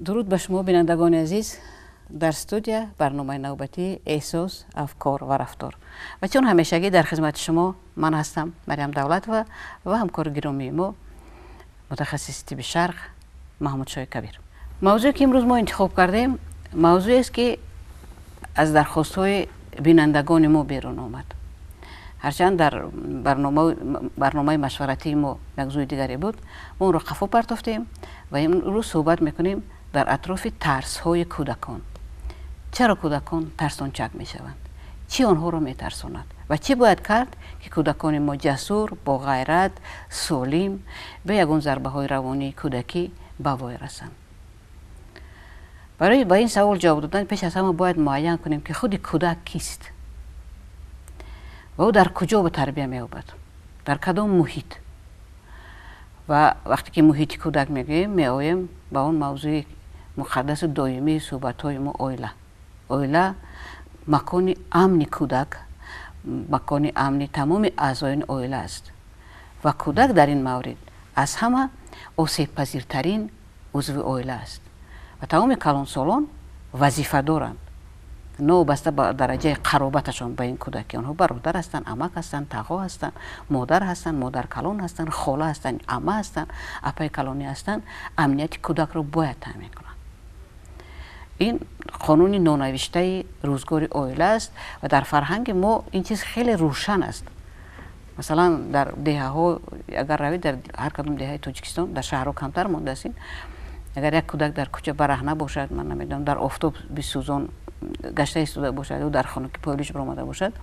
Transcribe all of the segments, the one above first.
Дуруд ба шумо, бинандагони азиз. Дар студия барномаи навбатии «Эҳсос, афкор ва рафтор». Ва чун ҳамешагӣ дар хизмати шумо ман ҳастам, Мариям Давлатова, ва ҳамкори гиромии мо, мутахассиси тибби шарқ Маҳмудшоҳи Кабир. Мавзӯе, ки имрӯз мо интихоб кардем, мавзӯест, ки аз дархостҳои бинандагони мо берун омад. Ҳарчанд дар барномаи машваратии мо як мавзӯи дигаре буд, мо онро қафо партофтем ва имрӯз суҳбат мекунем дар атрофи тарсҳои кӯдакон. Чаро кӯдакон тарсончак мешаванд? Чӣ онҳоро метарсонад ва чӣ бояд кард, ки кӯдакони мо ҷасур, бо ғайрат, солим, бе ягон зарбаҳои равонии кӯдакӣ ба воя расанд? Барои ба ин савол ҷавоб додан, пеш аз ҳама бояд муайян кунем, ки худи кӯдак кист ва ӯ дар куҷо ба тарбия меёбад, дар кадом муҳит. Ва вақте ки муҳити кӯдак мегӯем, меоем ба он мавзӯи муқаддасу доимии суҳбатҳои мо: оила. Оила макони амни кӯдак, макони амни тамоми аъзоёни оила аст ва кӯдак дар ин маврид аз ҳама осебпазиртарин узви оила аст ва тамоми калонсолон вазифа доранд, новобаста ба дараҷаи қаробаташон ба ин кӯдак, ки онҳо бародар ҳастанд, амак ҳастанд, тағо ҳастанд, модар ҳастанд, модаркалон ҳастанд, хола ҳастанд, ама ҳастанд, апаи калонӣ ҳастанд, амнияти кӯдакро бояд таъмин кунанд. Ин қонуни нонавиштаи рӯзгори оила аст ва дар фарҳанги мо ин чиз хеле рӯшан аст. Масалан, дар деҳаҳо агар равед, дар ҳар кадом деҳаи Тоҷикистон, дар шаҳрҳо камтар мондааст ин, агар як кӯдак дар кӯча бараҳна бошад, ман намедонам, дар офтоб бисӯзон гашта истода бошад ё дар хунукӣ пойлиш баромада бошад,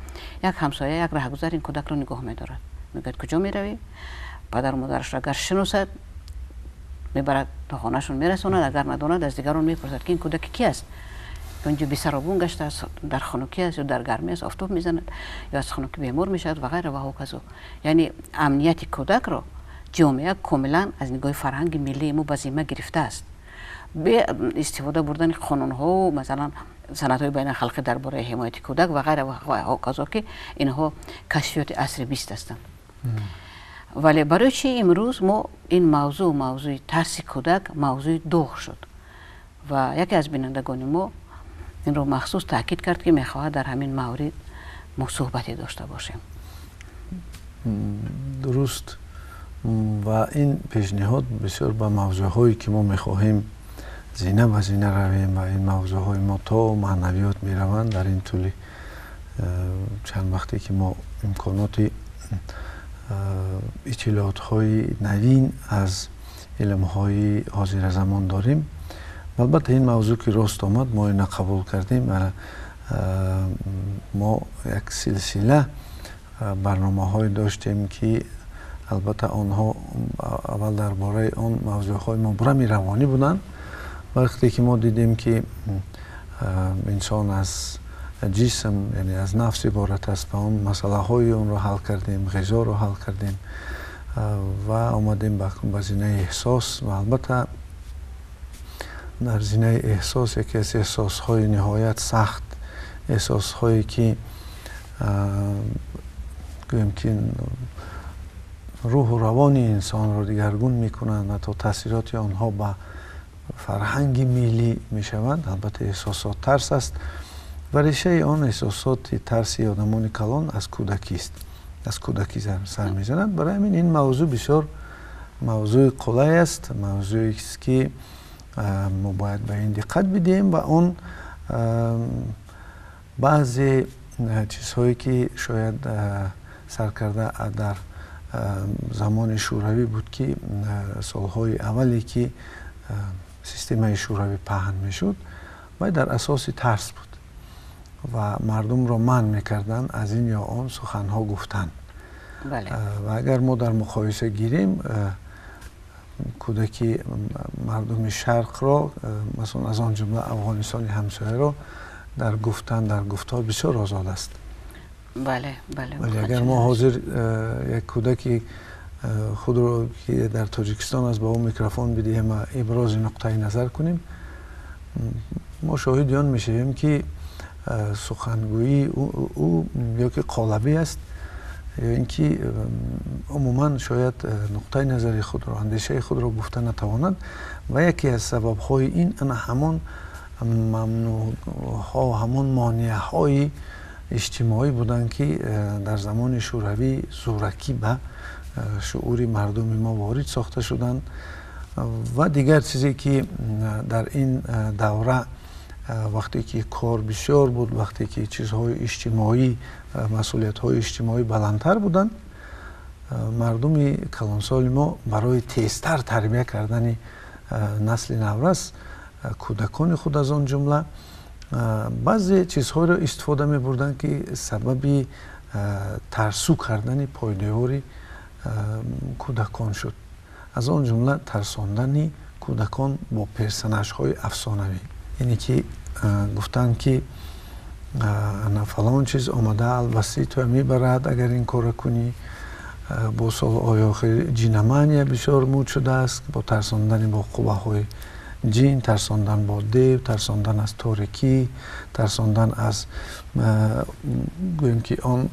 як ҳамсоя, як раҳгузар ин кӯдакро нигоҳ медорад, мегӯяд: «Куҷо меравӣ?» Падару модарашро агар шиносад, мебарад, то хонашон мерасонад, агар надонад, аз дигарон мепурсад, ки ин кӯдаки ки аст, онҷо бесаробун гаштааст, дар хунукӣ аст ё дар гармӣ аст, офтоб мезанад ё аз хунукӣ бемор мешавад ва ғайра ва ҳоказо. Яъне амнияти кӯдакро ҷомеа комилан аз нигоҳи фарҳанги миллии мо ба зимма гирифтааст, бе истифода бурдани қонунҳо, масалан, санадҳои байналхалқӣ дар бораи ҳимояти кӯдак ва ғайра ва ҳоказо, ки инҳо кашфиёти асри 20 ҳастанд. Вале барои чӣ имрӯз мо ин мавзӯъ, мавзӯи тарси кӯдак, мавзӯи доғ шуд? Ва яке аз бинандагони мо инро махсус таъкид кард, ки мехоҳад дар ҳамин маврид мо суҳбате дошта бошем. Дуруст, ва ин пешниҳод бисёр ба мавзӯъҳое, ки мо мехоҳем зина ба зина равем ва ин мавзӯъҳои мо то маънавиёт мераванд, дар ин тӯли чанд вақте ки мо имконоти иттилоотҳои навин аз илмҳои ҳозиразамон дорем. Албатта, ин мавзӯъ ки рост омад, мо ина қабул кардем. Мо як силсила барномаҳое доштем, ки албатта онҳо аввал дар бораи он мавзӯъҳои мубрами равонӣ буданд. Вақте ки мо дидем, ки инсон аз ҷисм, яъне аз нафс иборат аст ва он масъалаҳои онро ҳал кардем, ғизоро ҳал кардем ва омадем ба зинаи эҳсос. Ва албатта дар зинаи эҳсос яке аз эҳсосҳои ниҳоят сахт, эҳсосҳое ки гӯем ки рӯҳу равони инсонро дигаргун мекунанд ва то таъсироти онҳо ба фарҳанги миллӣ мешаванд, албатта эҳсосот тарс аст. Ва решаи он эҳсосоти тарси одамони калон аз кӯдакист, аз кӯдакӣ сар мезанад. Барои ҳамин ин мавзӯъ бисёр мавзӯи қулай аст, мавзӯест, ки мо бояд ба ин диққат бидиҳем ва он баъзе чизҳое, ки шояд саркарда дар замони шӯравӣ буд, ки солҳои аввале ки системаи шӯравӣ паҳн мешуд, вай дар асоси тарс буд ва мардумро манъ мекарданд аз ин ё он суханҳо гуфтан. Ва агар мо дар муқоиса гирем кӯдаки мардуми шарқро, масалан, аз он ҷумла Афғонистони ҳамсояро, дар гуфтан, дар гуфтор бисёр озод аст. бале бале Вале агар мо ҳозир як кӯдаки худро, ки дар Тоҷикистон аст, ба ӯ микрофон бидиҳем ва ибрози нуқтаи назар кунем, мо шоҳиди он мешавем, ки сухангӯии ӯ ё ки қолабӣ аст, ё ин ки умуман шояд нуқтаи назари худро, андешаи худро гуфта натавонад. Ва яке аз сабабҳои ин ана ҳамон мамнӯъҳо, ҳамон монеаҳои иҷтимоӣ буданд, ки дар замони Шӯравӣ зӯракӣ ба шуури мардуми мо ворид сохта шуданд. Ва дигар чизе ки дар ин давра, вақте ки кор бисёр буд, вақте ки чизҳои иҷтимоӣ, масъулиятҳои иҷтимоӣ баландтар буданд, мардуми калонсоли мо барои тезтар тарбия кардани насли наврас, кӯдакони худ аз он ҷумла, баъзе чизҳоро истифода мебурданд, ки сабаби тарсу кардани пойдевори кӯдакон шуд. Аз он ҷумла тарсондани кӯдакон бо персонажҳои афсонавӣ, яъне ки гуфтанд, ки ана фалон чиз омада албасти туя мебарад, агар ин корро кунӣ. Бо солҳои охир ҷиномания бисёр муд шудааст, бо тарсондани бо қувваҳои ҷин, тарсондан бо дев, тарсондан аз торикӣ, тарсондан аз, гӯем ки, он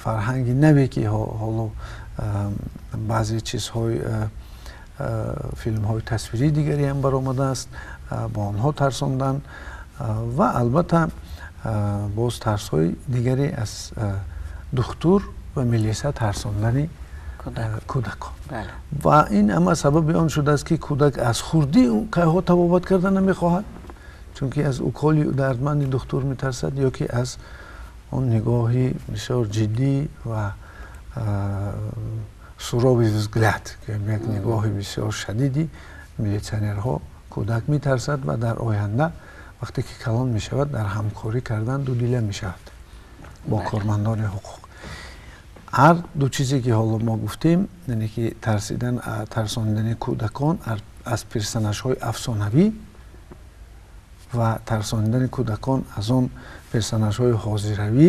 фарҳанги наве, ки ҳоло баъзе чизҳои филмҳои тасвирии дигаре ҳам баромадааст, бо онҳо тарсондан. Ва албатта боз тарсҳои дигаре аз духтур ва милиса тарсондани кӯдакон. Ва ин ҳама сабаби он шудааст, ки кӯдак аз хурдӣ кайҳо табобат карда намехоҳад, чунки аз уколи дардманди духтур метарсад ё ки аз он нигоҳи бисёр ҷиддӣ ва суровый взгляд, як нигоҳи бисёр шадиди милитсионерҳо кӯдак метарсад ва дар оянда, вақте ки калон мешавад, дар ҳамкорӣ кардан дудила мешавад бо кормандони ҳуқуқ. Ҳар ду чизе ки ҳоло мо гуфтем, яъне ки тарсидан, тарсондани кӯдакон аз персонажҳои афсонавӣ ва тарсондани кӯдакон аз он персонажҳои ҳозиравӣ,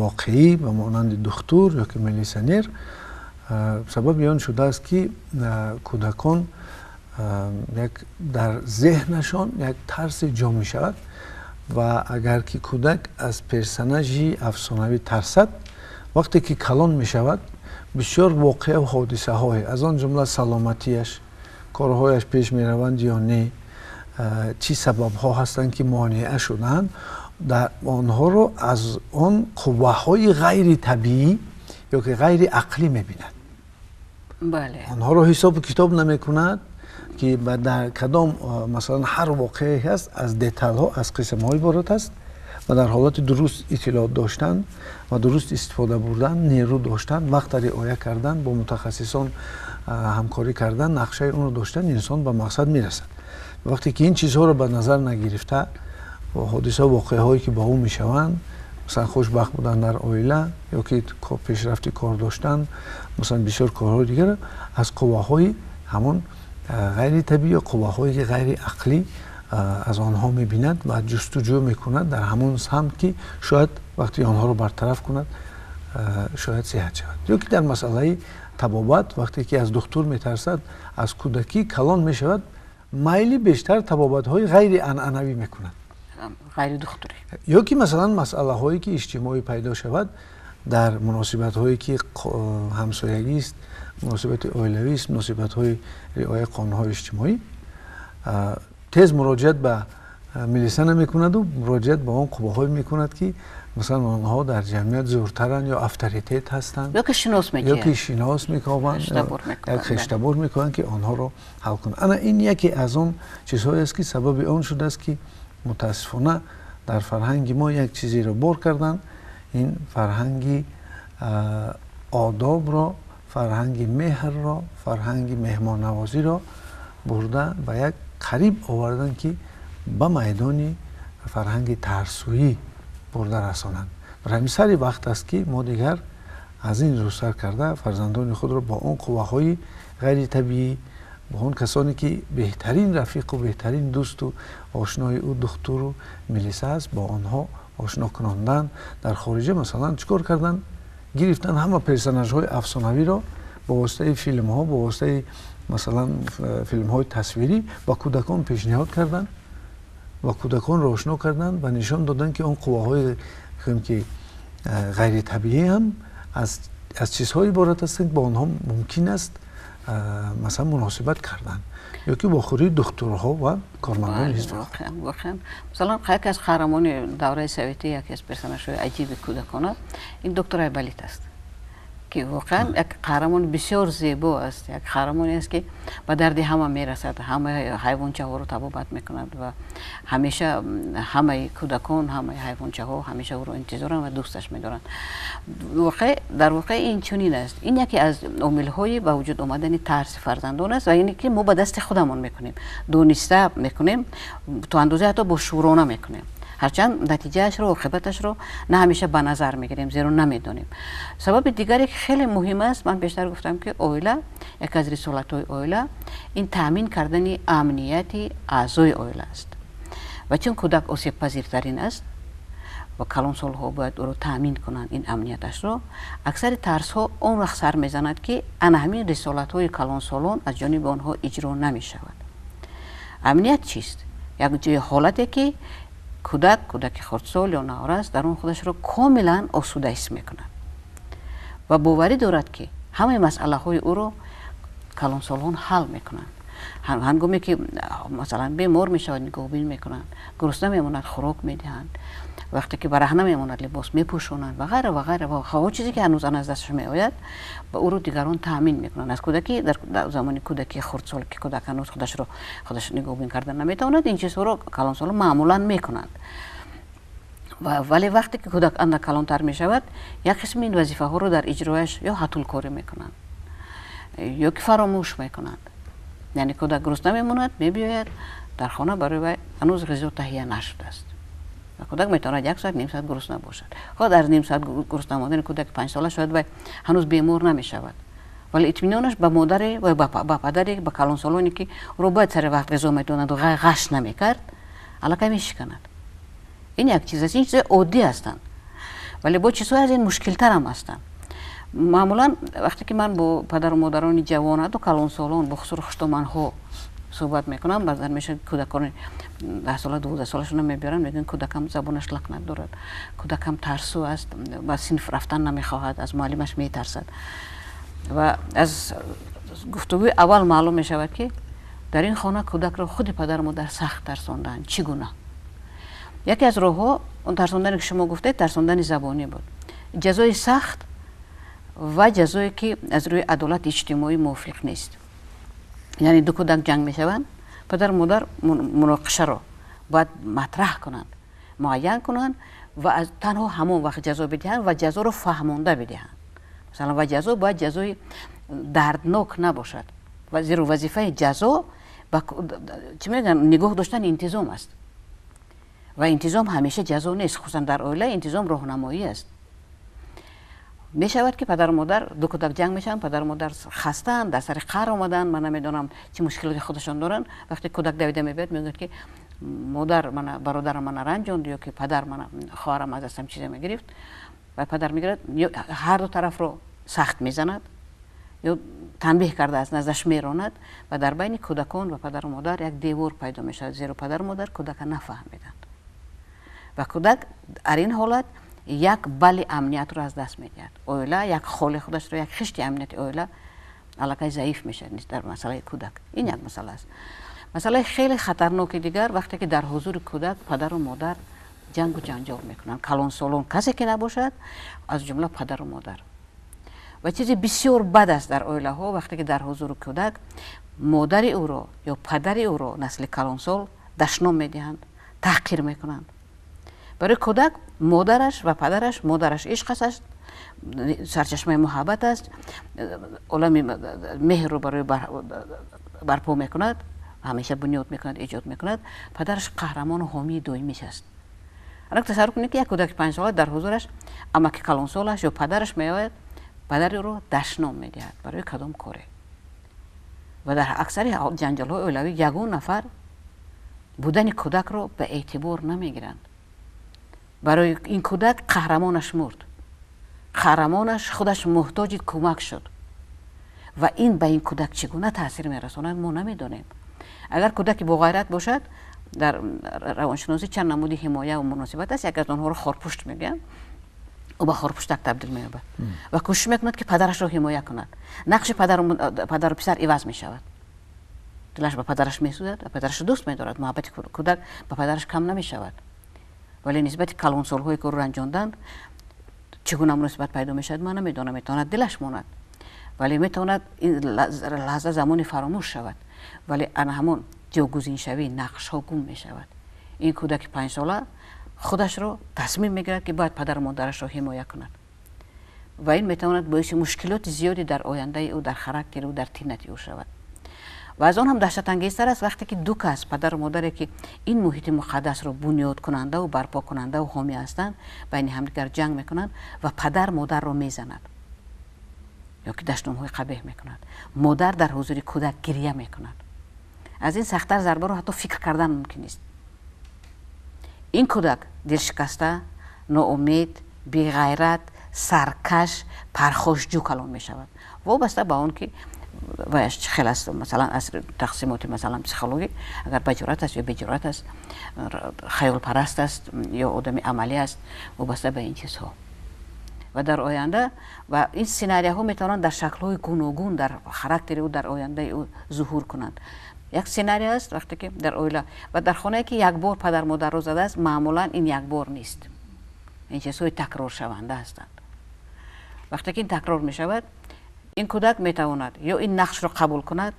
воқеӣ, ба монанди духтур ё ки милитсионер, сабаби он шудааст, ки кӯдакон як дар зеҳнашон як тарсе ҷо мешавад. Ва агар ки кӯдак аз персонажи афсонавӣ тарсад, вақте ки калон мешавад, бисёр воқеа ва ҳодисаҳое, аз он ҷумла саломатиаш, корҳояш пеш мераванд ё не, чӣ сабабҳо ҳастанд, ки монеа шуданд, дар онҳоро аз он қувваҳои ғайритабиӣ ё ки ғайриақлӣ мебинад. Онҳоро ҳисобу китоб намекунад, ки дар кадом, масалан, ҳар воқеае ҳаст, аз деталҳо, аз қисмҳо иборат аст ва дар ҳолати дуруст иттилоот доштан ва дуруст истифода бурдан, нерӯ доштан, вақта риоя кардан, бо мутахассисон ҳамкорӣ кардан, нақшаи онро доштан, инсон ба мақсад мерасад. Вақте ки ин чизҳоро ба назар нагирифта, ҳодиса, воқеаҳое ки ба ӯ мешаванд, масалан, хушбахт будан дар оила ё ки пешрафти кор доштан, масалан, бисёр корҳои дигар, аз қувваҳои ҳамон ғайритабиӣ ё қувваҳое ки ғайриақлӣ аз онҳо мебинад ва ҷустуҷӯ мекунад дар ҳамон самт, ки шояд вақте онҳоро бартараф кунад, шояд сиҳат шавад. Ё ки дар масъалаи табобат, вақте ки аз духтур метарсад, аз кӯдакӣ калон мешавад, майли бештар табобатҳои ғайрианъанавӣ мекунад, ғайридухтурӣ. Ё ки, масалан, масъалаҳое ки иҷтимоӣ пайдо шавад, дар муносибатҳое ки ҳамсоягист, муносибати оилавист, муносибатҳои риояи қонунҳои иҷтимоӣ, тез муроҷиат ба милиса намекунаду муроҷиат ба он қувваҳое мекунад, ки, масалан, онҳо дар ҷамъият зӯртаранд ё авторитет ҳастанд. Ё ки шинос. Ё ки шинос мекобанд, як хештабор мекунанд, ки онҳоро ҳал кунанд. Ана ин яке аз он чизҳоест, ки сабаби он шудааст, ки мутаассифона дар фарҳанги мо як чизеро бор карданд: ин фарҳанги одобро, фарҳанги меҳрро, фарҳанги меҳмоннавозиро бурда ба як қариб овардан, ки ба майдони фарҳанги тарсӯӣ бурда расонанд. Бар ҳамин сари вақт аст, ки мо дигар аз ин рӯсар карда, фарзандони худро бо он қувваҳои ғайритабиӣ, бо он касоне ки беҳтарин рафиқу беҳтарин дӯсту ошнои ӯ духтуру милиса аст, бо онҳо ошно кунондан. Дар хориҷа, масалан, чӣ кор карданд? Гирифтан ҳама персонажҳои афсонавиро бо воситаи филмҳо, бо воситаи, масалан, филмҳои тасвирӣ ба кӯдакон пешниҳод карданд ва кӯдаконро ошно карданд ва нишон доданд, ки он қувваҳое ки ғайритабиӣ ҳам аз чизҳо иборат ҳастанд, бо онҳо мумкин аст масалан муносибат кардан ё ки вохӯрии духтурҳо ва кормандони ҳизб. Воқеан, масалан, яке аз қаҳрамони давраи советӣ, яке аз персонажҳои аҷиби кӯдакона ин доктор Айболит аст, ки воқеан як қаҳрамони бисёр зебо аст, як қаҳрамоне аст, ки ба дарди ҳама мерасад, ҳамаи ҳайвончаҳоро табобат мекунад ва ҳамеша ҳамаи кӯдакон, ҳамаи ҳайвончаҳо ҳамеша ӯро интизоранд ва дӯсташ медоранд. Дар воқеъ ин чунин аст. Ин яке аз омилҳои ба вуҷуд омадани тарси фарзандон аст ва ине ки мо ба дасти худамон мекунем, дониста мекунем, то андозае ҳатто бошуурона мекунем, ҳарчанд натиҷаашро, оқибаташро на ҳамеша ба назар мегирем, зеро намедонем. Сабаби дигаре, ки хеле муҳим аст, ман бештар гуфтам, ки оила, яке аз рисолатҳои оила ин таъмин кардани амнияти аъзои оила аст. Ва чун кӯдак осебпазиртарин аст ва калонсолҳо бояд ӯро таъмин кунанд, ин амнияташро, аксари тарсҳо он вақт сар мезанад, ки ана ҳамин рисолатҳои калонсолон аз ҷониби онҳо иҷро намешавад. Амният чист? Як ҷои ҳолате, ки кӯдак, кӯдаки хурдсол ё наврас дар он худашро комилан осуда ҳис мекунад ва боварӣ дорад, ки ҳамаи масъалаҳои ӯро калонсолон ҳал мекунанд. Ҳангоме ки масалан бемор мешавад, нигоҳбин мекунанд, гурусна мемонад, хӯрок медиҳанд, вақте ки бараҳна мемонад, либос мепӯшонанд ва ғайра ва ғайра ва он чизе, ки ҳанӯз аз дасташ меояд, ба ӯро дигарон таъмин мекунанд. Аз кӯдакӣ, дар замони кӯдакии хурдсол, ки кӯдак ҳанӯз худашро худаш нигоҳбин кардан наметавонад, ин чизҳоро калонсолон маъмулан мекунанд. Вале вақте ки кӯдак андак калонтар мешавад, як қисми ин вазифаҳоро дар иҷрояш ё ҳатулкорӣ мекунанд, ё ки фаромӯш мекунанд. Яъне кӯдак гурусна мемонад, мебиёяд, дар хона барои вай ҳанӯз ғизо таҳия нашудааст ва кӯдак метавонад як соат, ним соат гурусна бошад. Хоҳ дар ним соат гурусна мондани кӯдаки 5-сола шояд вай ҳанӯз бемор намешавад, вале итминонаш ба модаре ва ба падаре, ба калонсолоне, ки ӯро бояд сари вақт ғизо медонанд ва ғаш намекард, аллакай мешиканад. Ин як чиз аст. Ин чизҳои оддӣ ҳастанд, вале бо чизҳои аз ин мушкилтарам ҳастанд. Маъмулан вақте ки ман бо падару модарони ҷавон, ҳатто калонсолон, бохусур хуштоманҳо суҳбат мекунам, баъзан мешавад, кӯдакони 10-сола, 12-солашонро мебиёранд, мегӯянд: «Кӯдакам забонаш лакнат дорад, кӯдакам тарсу аст, ба синф рафтан намехоҳад, аз муаллимаш метарсад». Ва аз гуфтугӯи аввал маълум мешавад, ки дар ин хона кӯдакро худи падару модар сахт тарсонданд. Чӣ гуна? Яке аз роҳҳо он тарсондане, ки шумо гуфтед, тарсондани забонӣ буд, ҷазои сахт ва ҷазое, ки аз рӯи адолати иҷтимоӣ мувофиқ нест. Яъне ду кӯдак ҷанг мешаванд, падару модар муноқишаро бояд матраҳ кунанд, муайян кунанд ва аз танҳо ҳамон вақт ҷазо бидиҳанд ва ҷазоро фаҳмонда бидиҳанд. Масалан, ва ҷазо бояд ҷазои дарднок набошад, зеро вазифаи ҷазо чӣ мегӯянд, нигоҳ доштани интизом аст ва интизом ҳамеша ҷазо нест. Хусусан дар оила интизом роҳнамоӣ аст. Мешавад, ки падару модар, ду кӯдак ҷанг мешаванд, падару модар хастаанд, дар сари қаҳр омадаанд, ман намедонам, чӣ мушкилоти худашон доранд. Вақте кӯдак давида мебиёд, мегӯяд, ки модар мана бародарам мана ранҷонд ё ки падар мана хоҳарам аз дастам чизе мегирифт, ва падар мегирад, ҳар ду тарафро сахт мезанад ё танбеҳ карда аз наздаш меронад ва дар байни кӯдакон ва падару модар як девор пайдо мешавад, зеро падару модар кӯдака нафаҳмиданд ва кӯдак дар ин ҳолат як балли амниятро аз даст медиҳад. Оила як холи худашро, як хишти амнияти оила аллакай заиф мешавад дар масъалаи кӯдак. Ин як масъала аст. Масъалаи хеле хатарноки дигар: вақте ки дар ҳузури кӯдак падару модар ҷангу ҷанҷол мекунанд, калонсолон касе ки набошад, аз ҷумла падару модар. Ва чизи бисёр бад аст дар оилаҳо, вақте ки дар ҳузури кӯдак модари ӯро ё падари ӯро насли калонсол дашном медиҳанд, таҳқир мекунанд. Барои кӯдак модараш ва падараш, модараш ишқ аст, сарчашмаи муҳаббат аст, олами меҳрро барои барпо мекунад, ҳамеша бунёд мекунад, эҷод мекунад, падараш қаҳрамону ҳомии доимиш аст. Анак тасаввур кунед, ки як кӯдаки 5-сола дар ҳузураш амаки калонсолаш ё падараш меояд, падари ӯро дашном медиҳад барои кадом коре. Ва дар аксари ҷанҷолҳои оилавӣ ягон нафар будани кӯдакро ба эътибор намегиранд. Барои ин кӯдак қаҳрамонаш мурд, қаҳрамонаш худаш муҳтоҷи кӯмак шуд ва ин ба ин кӯдак чӣ гуна таъсир мерасонад, мо намедонем. Агар кӯдаки боғайрат бошад, дар равоншиносӣ чанд намуди ҳимоя ва муносибат аст, яке аз онҳоро хорпушт мегӯянд. Ӯ ба хорпуштак табдил меёбад ва кӯшиш мекунад, ки падарашро ҳимоя кунад. Нақши падару писар иваз мешавад. Дилаш ба падараш месӯзад ва падарашро дӯст медорад. Муҳаббати кӯдак ба падараш кам намешавад, вале нисбати калонсолҳое, ки ӯро ранҷонданд, чӣ гуна муносибат пайдо мешавад, ман намедонам. Метавонад дилаш монад, вале метавонад ин лаҳза замони фаромӯш шавад, вале ана ҳамон ҷойгузиншавии нақшҳо гум мешавад. Ин кӯдаки 5-сола худашро тасмим мегирад, ки бояд падару модарашро ҳимоя кунад, ва ин метавонад боиси мушкилоти зиёде дар ояндаи ӯ, дар характери ӯ, дар тинати ӯ шавад. Ва аз он ҳам даҳшатангезтар аст, вақте ки ду кас, падару модаре, ки ин муҳити муқаддасро бунёдкунандаву барпокунандаву ҳомӣ ҳастанд, байни ҳамдигар ҷанг мекунанд ва падар модарро мезанад ё ки дашномҳои қабеҳ мекунад. Модар дар ҳузури кӯдак гиря мекунад. Аз ин сахттар зарбаро ҳатто фикр кардан мумкин нест. Ин кӯдак дилшикаста, ноумед, беғайрат, саркаш, пархошҷӯ калон мешавад, вобаста ба он ки ваяш чӣ хел аст, масалан, аз тақсимоти, масалан, психологӣ, агар баҷурат аст ё беҷурат аст, хаёлпараст аст ё одами амалӣ аст, вобаста ба ин чизҳо. Ва дар оянда ва ин сценарияҳо метавонанд дар шаклҳои гуногун дар характери ӯ, дар ояндаи ӯ зуҳур кунанд. Як сценарий аст, вақте ки дар оила ва дар хонае, ки як бор падар модарро задааст, маъмулан ин як бор нест, ин чизҳои такроршаванда ҳастанд. Вақте ки ин такрор мешавад, ин кӯдак метавонад ё ин нақшро қабул кунад,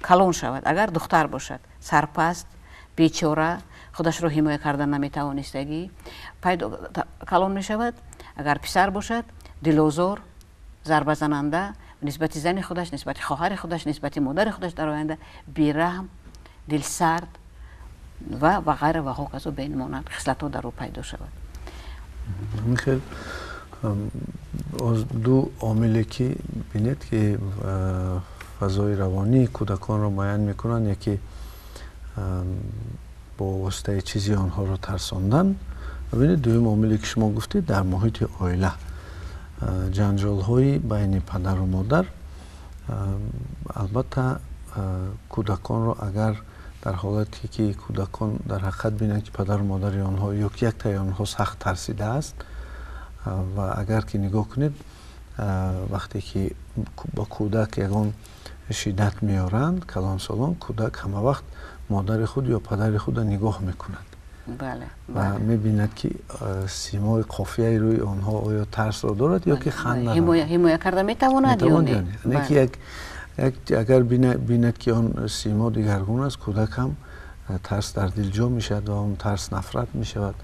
калон шавад, агар духтар бошад, сарпаст, бечора, худашро ҳимоя кардан наметавонистагӣ пайдо калон мешавад, агар писар бошад, дилозор, зарбазананда нисбати зани худаш, нисбати хоҳари худаш, нисбати модари худаш, дар оянда бераҳм, дилсард ва ғайра ва ҳоказо, ба ин монанд хислатҳо дар ӯ пайдо шавад. Хел ду омиле, ки бинед, ки фазои равонии кӯдаконро муайян мекунанд: яке бо воситаи чизи онҳоро тарсондан. Бинед, дуюм омиле, ки шумо гуфтед, дар муҳити оила ҷанҷолҳои байни падару модар. Албатта, кӯдаконро агар дар ҳолате, ки кӯдакон дар ҳақиқат бинанд, ки падару модари онҳо ё ки яктаи онҳо сахт тарсидааст, ва агар ки нигоҳ кунед, вақте ки ба кӯдак ягон шиддат меоранд калонсолон, кӯдак ҳама вақт модари худ ё падари худро нигоҳ мекунад ва мебинад, ки симои қофияи рӯи онҳо оё тарсро дорад ё ки ханда. Ҳимоя карда метавонад ё не. Ки агар бинад, ки он симо дигаргун аст, кӯдак ҳам тарс дар дил ҷо мешавад ва он тарс нафрат мешавад.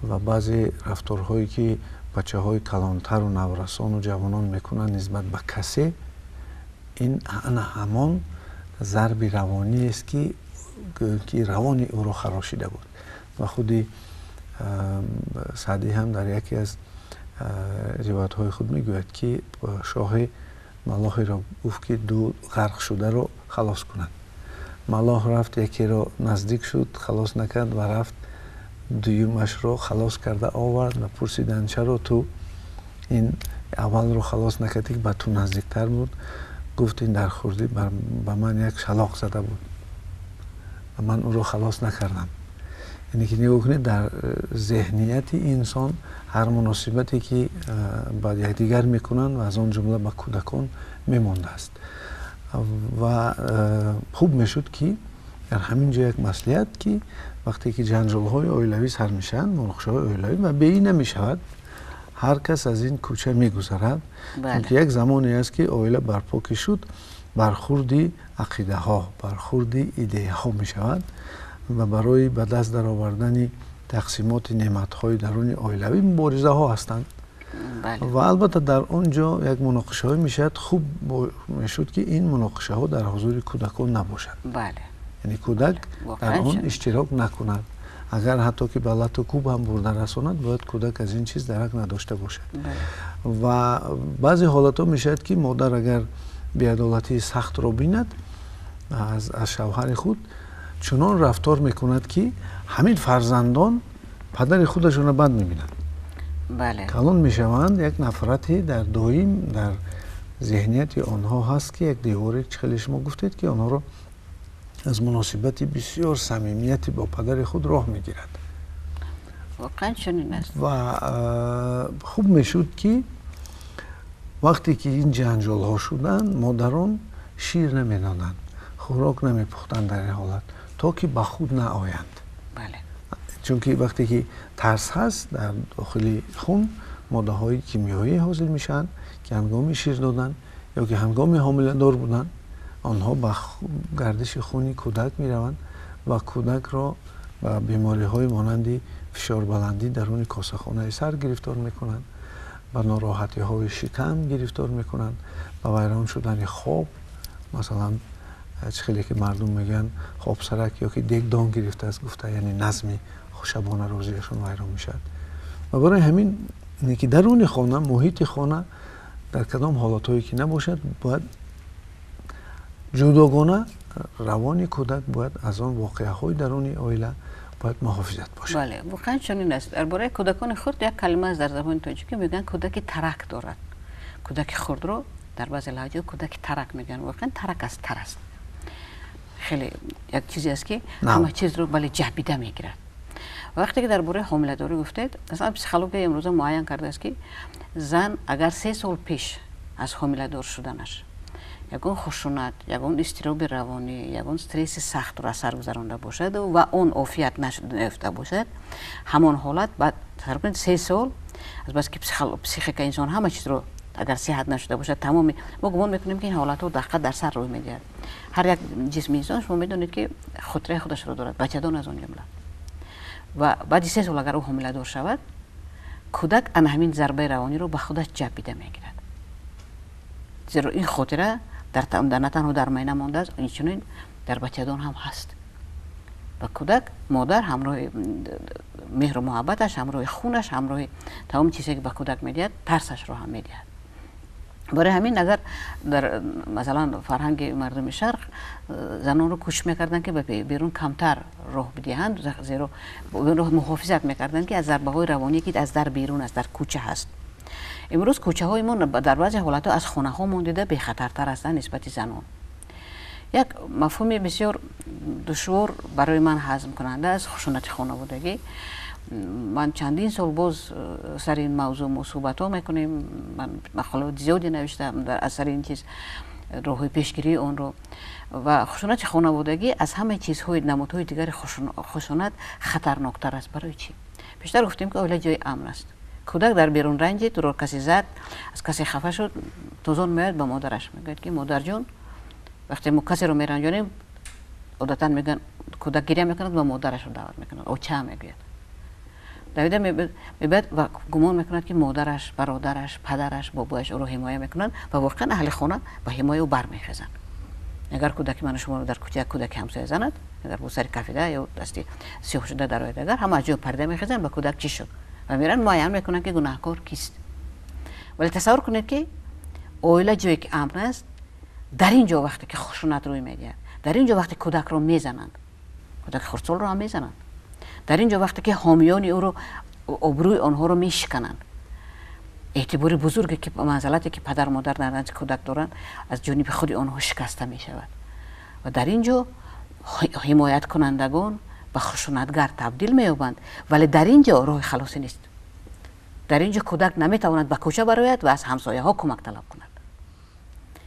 Ва баъзе рафторҳое, ки бачаҳои калонтару наврасону ҷавонон мекунанд нисбат ба касе, ин ана ҳамон зарби равониест, ки равони ӯро харошида буд. Ва худи Саъдӣ ҳам дар яке аз ривоятҳои худ мегӯяд, ки шоҳи маллоҳеро гуфт, ки ду ғарқшударо халос кунад. Маллоҳ рафт, якеро наздик шуд, халос накард ва рафт, дуюмашро халос карда овард. Ва пурсиданд: «Чаро ту ин аввалро халос накардӣ, ки ба ту наздиктар буд?» Гуфт: «Ин дар хурдӣ ба ман як шалоқ зада буд ва ман ӯро халос накардам». Яъне ки нигоҳ кунед, дар зеҳнияти инсон ҳар муносибате, ки ба якдигар мекунанд ва аз он ҷумла ба кӯдакон, мемондааст. Ва хуб мешуд, ки дар ҳамин ҷо як маслиҳат, ки вақте ки ҷанҷолҳои оилавӣ сар мешаванд, муноқишаҳои оилавӣ, ва беин намешавад, ҳар кас аз ин кӯча мегузарад, чунки як замоне аст, ки оила барпо ки шуд, бархурди ақидаҳо, бархурди идеяҳо мешавад ва барои ба даст даровардани тақсимоти неъматҳои даруни оилавӣ муборизаҳо ҳастанд. Ва албатта, дар он ҷо як муноқишаҳое мешавад. Хуб мешуд, ки ин муноқишаҳо дар ҳузури кӯдакон набошад, яъне кӯдак дар он иштирок накунад. Агар ҳатто ки ба лату кӯб ҳам бурда расонад, бояд кӯдак аз ин чиз дарак надошта бошад. Ва баъзе ҳолатҳо мешавад, ки модар агар беадолатии сахтро бинад аз шавҳари худ, чунон рафтор мекунад, ки ҳамин фарзандон падари худашонро бад мебинанд. Калон мешаванд, як нафрате дар доим дар зеҳнияти онҳо ҳаст, ки як деворе, чӣ хеле шумо гуфтед, ки онҳоро аз муносибати бисёр самимияти бо падари худ роҳ мегирад. Воқеан чунин аст. Ва хуб мешуд, ки вақте ки ин ҷанҷолҳо шуданд, модарон шир намедоданд, хӯрок намепухтанд дар ин ҳолат, то ки ба худ наоянд. Чунки вақте ки тарс ҳаст, дар дохили хун моддаҳои кимиёвӣ ҳосил мешаванд, ки ҳангоми шир додан ё ки ҳангоми ҳомиладор будан онҳо ба гардиши хуни кӯдак мераванд ва кӯдакро ба бемориҳои монанди фишорбаландӣ даруни косахонаи сар гирифтор мекунанд, ба нороҳатиҳои шикам гирифтор мекунанд, ба вайрон шудани хоб, масалан чӣ хеле ки мардум мегӯянд хобсарак ё ки дегдон гирифтааст гуфта, яъне назми шабона рӯзиашон вайрон мешавад. Ва барои ҳамин ки даруни хона, муҳити хона дар кадом ҳолатҳое ки набошад, бояд ҷудогона равони кӯдак бояд аз он воқеаҳои даруни оила бояд муҳофизат бошад. Бале, воқеан чунин аст. Дар бораи кӯдакони хурд як калима аст дар забони тоҷикӣ, мегӯянд кӯдаки тарак дорад. Кӯдаки хурдро дар баъзе лаҳҷаҳо кӯдаки тарак мегӯянд. Воқеан тарак аз тар аст. Хеле як чизе аст, ки ҳама чизро бале ҷабида мегирад. Вақте ки дар бораи ҳомиладорӣ гуфтед, масалан психология имрӯза муайян кардааст, ки зан агар 3 сол пеш аз ҳомиладор шуданаш ягон хушунат, ягон изтироби равонӣ, ягон стресси сахтро аз сар гузаронда бошад ва он офият наёфта бошад, ҳамон ҳолат баъд, тасаввур кунед, 3 сол азбаски психикаи инсон ҳама чизро агар сиҳат нашуда бошад, тамоми мо гумон мекунем, ки ин ҳолатҳо дақиқа дар сар рӯй медиҳад. Ҳар як ҷисми инсон, шумо медонед, ки хотираи худашро дорад, бачадон аз он ҷумла. Ва баъди 3 сол агар ӯ ҳомиладор шавад, кӯдак ана ҳамин зарбаи равониро ба худаш ҷабида мегирад, зеро ин хотира на танҳо дар майна мондааст, инчунин дар бачадон ҳам ҳаст. Ва кӯдак модар ҳамроҳи меҳру муҳаббаташ, ҳамроҳи хунаш, ҳамроҳи тамоми чизе, ки ба кӯдак медиҳад, тарсашро ҳам медиҳад. Барои ҳамин агар дар масалан фарҳанги мардуми шарқ занонро кӯшиш мекарданд, ки ба берун камтар роҳ бидиҳанд, зеро муҳофизат мекарданд, ки аз зарбаҳои равоние, ки аз дар берун аст, дар кӯча ҳаст. Имрӯз кӯчаҳои мо дар баъзе ҳолатҳо аз хонаҳо мондида бехатартар ҳастанд нисбати занон. Як мафҳуми бисёр душвор барои ман ҳазмкунанда аст хушунати хонаводагӣ. Ман чандин сол боз сари ин мавзӯъ мо суҳбатҳо мекунем, ман мақолаҳои зиёде навиштаам аз сари ин чиз, роҳҳои пешгирии онро. Ва хушунати хонаводагӣ аз ҳамаи чизҳои намудҳои дигари хушунат хатарноктар аст. Барои чӣ? Пештар гуфтем, ки оила ҷои амн аст. Кӯдак дар берун ранҷид, ӯро касе зад, аз касе хафа шуд, тозон меояд, ба модараш мегӯяд, ки модарҷон. Вақте мо касеро меранҷонем, одатан мегӯянд, кӯдак гиря мекунад ва модарашро даъват мекунад, оча мегӯяд. Давида мебояд ва гумон мекунад, ки модараш, бародараш, падараш, бобояш ӯро ҳимоя мекунанд ва воқеан аҳли хона ба ҳимояи ӯ бармехезанд. Агар кӯдаки ману шуморо дар кӯча як кӯдаки ҳамсоя занад, агар бо сари кафида ё дасти сиёҳ шуда дарояд, агар ҳама аз ҷой парида мехезанд, ба кӯдак чӣ шуд, ва меранд, муайян мекунанд, ки гунаҳкор кист. Вале тасаввур кунед, ки оила ҷое ки амн аст, дар ин ҷо вақте ки хушунат рӯй медиҳад, дар ин ҷо вақте кӯдакро мезананд, кӯдаки хурдсолро ҳам мезананд, дар ин ҷо вақте ки ҳомиёни ӯро обрӯи онҳоро мешикананд, эътибори бузурге ки манзалате ки падару модар дар назди кӯдак доранд, аз ҷониби худи онҳо шикаста мешавад ва дар ин ҷо ҳимояткунандагон ба хушунатгар табдил меёбанд. Вале дар ин ҷо роҳи халосӣ нест. Дар ин ҷо кӯдак наметавонад ба кӯча барояд ва аз ҳамсояҳо кӯмак талаб кунад.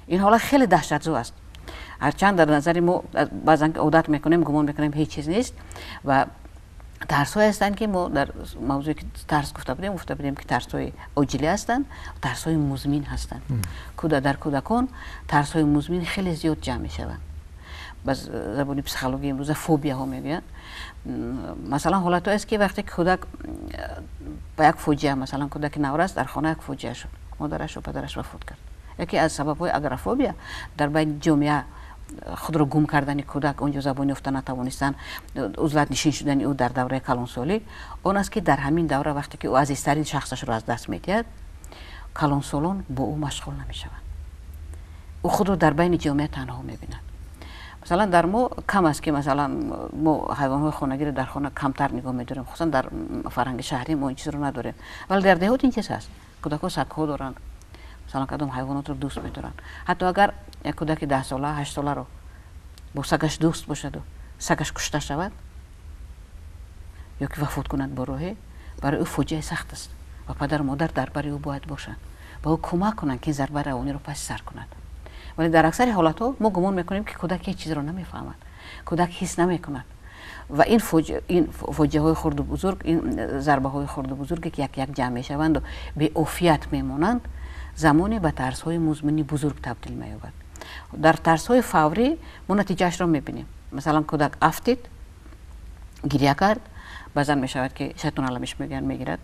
Ин ҳолат хеле даҳшатзо аст. Ҳарчанд дар назари мо баъзан одат мекунем, гумон мекунем, ҳеҷ чиз нест. Ва тарсҳое ҳастанд, ки мо дар мавзӯе ки тарс гуфта будем, ки тарсҳои оҷилӣ ҳастанд, тарсҳои музмин ҳастанд. Дар кӯдакон тарсҳои музмин хеле зиёд ҷамъ мешаванд, ба забони психология имрӯза фобияҳо мегӯянд. Масалан, ҳолатҳое аст, ки вақте кӯдак ба як фоҷиа, масалан, кӯдаки наврас дар хона як фоҷиа шуд, модарашу падараш вафот кард, яке аз сабабҳои агорафобия дар байни ҷомеа, худро гум кардани кӯдак, он ҷо забон ёфта натавонистан, узлатнишин шудани ӯ дар давраи калонсолӣ он аст, ки дар ҳамин давра, вақте ки ӯ азизтарин шахсашро аз даст медиҳад, калонсолон бо ӯ машғул намешаванд, ӯ худро дар байни ҷомеа танҳо мебинад. Масалан, дар мо кам аст, ки масалан мо ҳайвонҳои хонагиро дар хона камтар нигоҳ медорем, хусусан дар фарҳанги шаҳрӣ мо ин чизро надорем. Вале дар деҳот ин чиз ҳаст, кӯдакҳо сагҳо доранд, масалан, кадом ҳайвонотро дӯст медоранд. Ҳатто агар як кӯдаки 10сола, 8соларо бо сагаш дӯст бошаду сагаш кушта шавад ё ки вафот кунад бо роҳе Барои ӯ фоҷиаи сахт аст ва падару модар дар бари ӯ бояд бошанд, ба ӯ кӯмак кунанд, ки ин зарбаи равониро паси сар кунад. Вале дар аксари ҳолатҳо мо гумон мекунем, ки кӯдак ҳеҷ чизро намефаҳмад, кӯдак ҳис намекунад. Ва ин фоҷиаҳои хурду бузург, ин зарбаҳои хурду бузурге, ки як як ҷамъ мешаванду беофият мемонанд, замоне ба тарсҳои музмини бузург табдил меёбад. Дар тарсҳои фаврӣ мо натиҷаашро мебинем. Масалан, кӯдак афтид, гиря кард, баъзан мешавад, ки шайтон аламиш мегӯянд, мегирад,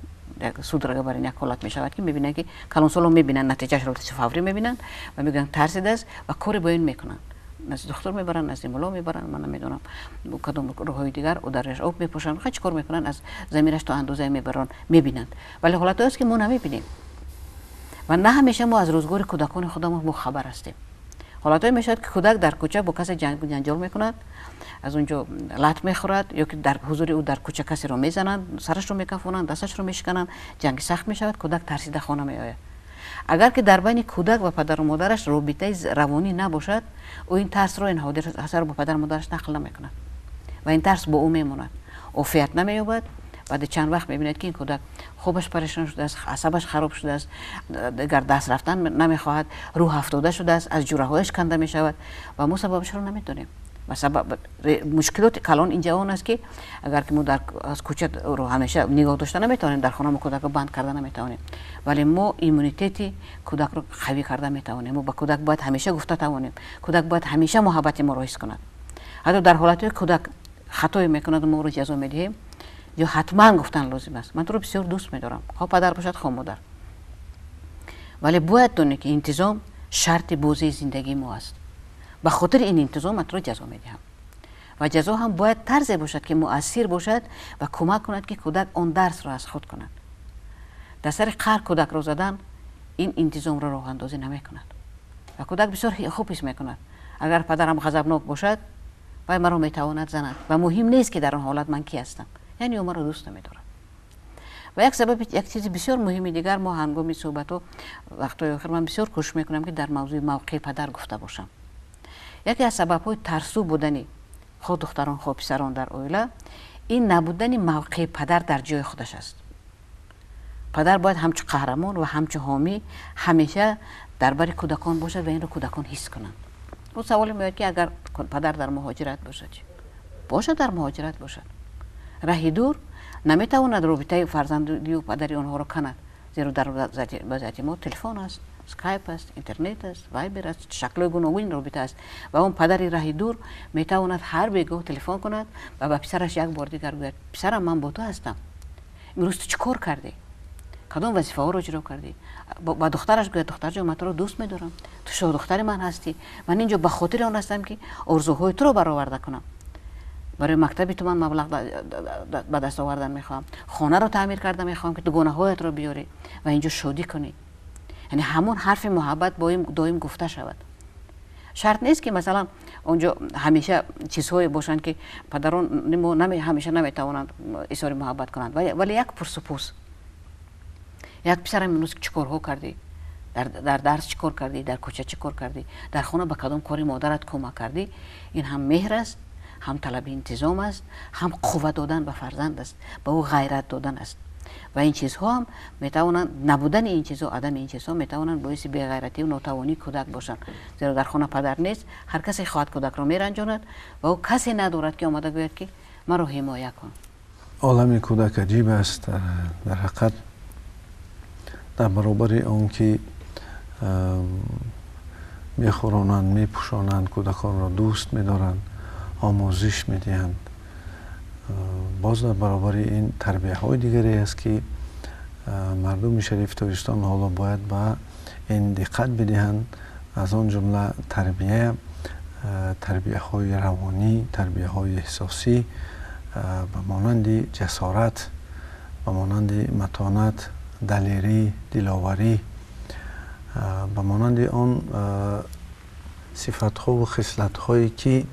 судорога бар ин як ҳолат мешавад, ки мебинанд, ки калонсолон мебинанд, натиҷаашро фаврӣ мебинанд ва мегӯянд, тарсидааст, ва коре бо ин мекунанд: назди духтур мебаранд, назди мулло мебаранд, ман намедонам, кадом роҳҳои дигар, дараш об мепошанд, чӣ кор мекунанд, аз замираш то андозае мебаранд, мебинанд. Вале ҳолатҳое аст, ки мо намебинем ва на ҳамеша мо аз рӯзгори кӯдакони худамон бохабар ҳастем. Ҳолатҳое мешавад, ки кӯдак дар кӯча бо касе ҷанҷол мекунад, аз он ҷо лат мехӯрад, ё ки дар ҳузури ӯ дар кӯча касеро мезананд, сарашро мекафонанд, дасташро мешикананд, ҷанги сахт мешавад, кӯдак тарсида хона меояд. Агар ки дар байни кӯдак ва падару модараш робитаи равонӣ набошад, ӯ ин тарсро, ин ҳодисаро ба падару модараш нақл намекунад ва ин тарс бо ӯ мемонад, офият намеёбад. Баъди чанд вақт мебинад, ки ин кӯдак хобаш парешон шудааст, асабаш хароб шудааст, дигар даст рафтан намехоҳад, рӯҳ афтода шудааст, аз ҷураҳояш канда мешавад ва мо сабабашро намедонем. Ва сабаб мушкилоти калон инҷа он аст, ки агар ки мо аз кӯча ро ҳамеша нигоҳ дошта наметавонем, дар хона мо кӯдакро банд карда наметавонем, вале мо иммунитети кӯдакро қавӣ карда метавонем. Мо ба кӯдак бояд ҳамеша гуфта тавонем, кӯдак бояд ҳамеша муҳаббати моро ҳис кунад. Ҳатто дар ҳолатҳое кӯдак хатое мекунаду мо ӯро ҷазо медиҳем, ё ҳатман гуфтан лозим аст: «Ман туро бисёр дӯст медорам», хоҳ падар бошад, хоҳ модар, вале бояд донӣ, ки интизом шарти бозии зиндагии мо аст. Ба хотири ин интизом ман туро ҷазо медиҳам. Ва ҷазо ҳам бояд тарзе бошад, ки муассир бошад ва кӯмак кунад, ки кӯдак он дарсро аз худ кунад. Дар сари қаҳр кӯдакро задан ин интизомро роҳандозӣ намекунад ва кӯдак бисёр хуб ҳис мекунад: агар падарам ғазабнок бошад, вай маро метавонад занад ва муҳим нест, ки дар он ҳолат ман ки ҳастам, яъне ӯ маро дӯст намедорад. Ва як сабаби, як чизи бисёр муҳими дигар, мо ҳангоми суҳбатҳо вақтҳои охир ман бисёр кӯшиш мекунам, ки дар мавзӯи мавқеи падар гуфта бошам. Яке аз сабабҳои тарсу будани хоҳ духтарон, хоҳ писарон дар оила ин набудани мавқеи падар дар ҷои худаш аст. Падар бояд ҳамчун қаҳрамон ва ҳамчун ҳомӣ ҳамеша дар бари кӯдакон бошад ва инро кӯдакон ҳис кунанд. Ӯ саволе меояд, ки агар падар дар муҳоҷират бошад чӣ? Бошад, дар муҳоҷират бошад, раҳи дур наметавонад робитаи фарзандию падари онҳоро канад, зеро дар вазъияти мо телефон аст, скайп аст, интернет аст, вайбер аст, шаклҳои гуногуни робита аст ва он падари раҳи дур метавонад ҳар бегоҳ телефон кунад ва ба писараш як бор дигар гӯяд: «Писарам, ман бо ту ҳастам, имрӯз ту чӣ кор кардӣ, кадом вазифаҳоро иҷро кардӣ?» Ба духтараш гӯяд: «Духтарҷон, ман туро дӯст медорам, ту шоҳдухтари ман ҳастӣ, ман инҷо ба хотири он ҳастам, ки орзуҳои туро бароварда кунам. Барои мактаби ту ман маблағ ба даст овардан мехоҳам, хонаро таъмир карда мехоҳам, ки дугонаҳоятро биёрӣ ва инҷо шодӣ кунӣ». Яъне ҳамон ҳарфи муҳаббат доим гуфта шавад. Шарт нест, ки масалан онҷо ҳамеша чизҳое бошанд, ки падарон мо ҳамеша наметавонанд изҳори муҳаббат кунанд, вале як пурсупӯс, як «Писарам, имрӯз чӣ корҳо кардӣ? Дар дарс чӣ кор кардӣ? Дар кӯча чӣ кор кардӣ? Дар хона ба кадом кори модарат кӯмак кардӣ?» Ин ҳам меҳр аст, ҳам талаби интизом аст, ҳам қувва додан ба фарзанд аст, ба ӯ ғайрат додан аст. Ва ин чизҳо ҳам метавонанд, набудани ин чизҳо, адами ин чизҳо метавонанд боиси беғайратию нотавонии кӯдак бошанд, зеро дар хона падар нест, ҳар касе хоҳад кӯдакро меранҷонад ва ӯ касе надорад, ки омада гӯяд, ки маро ҳимоя кун. Олами кӯдак аҷиб аст. Дар ҳақиқат, дар баробари он ки мехӯронанд, мепӯшонанд, кӯдаконро дӯст медоранд, омӯзиш медиҳанд, боз дар баробари ин тарбияҳои дигаре аст, ки мардуми шарифи Тоҷикистон ҳоло бояд ба ин диққат бидиҳанд, аз он ҷумла тарбияҳои равонӣ, тарбияҳои эҳсосӣ, ба монанди ҷасорат, ба монанди матонат, далерӣ, диловарӣ, ба монанди он сифатҳову хислатҳое, ки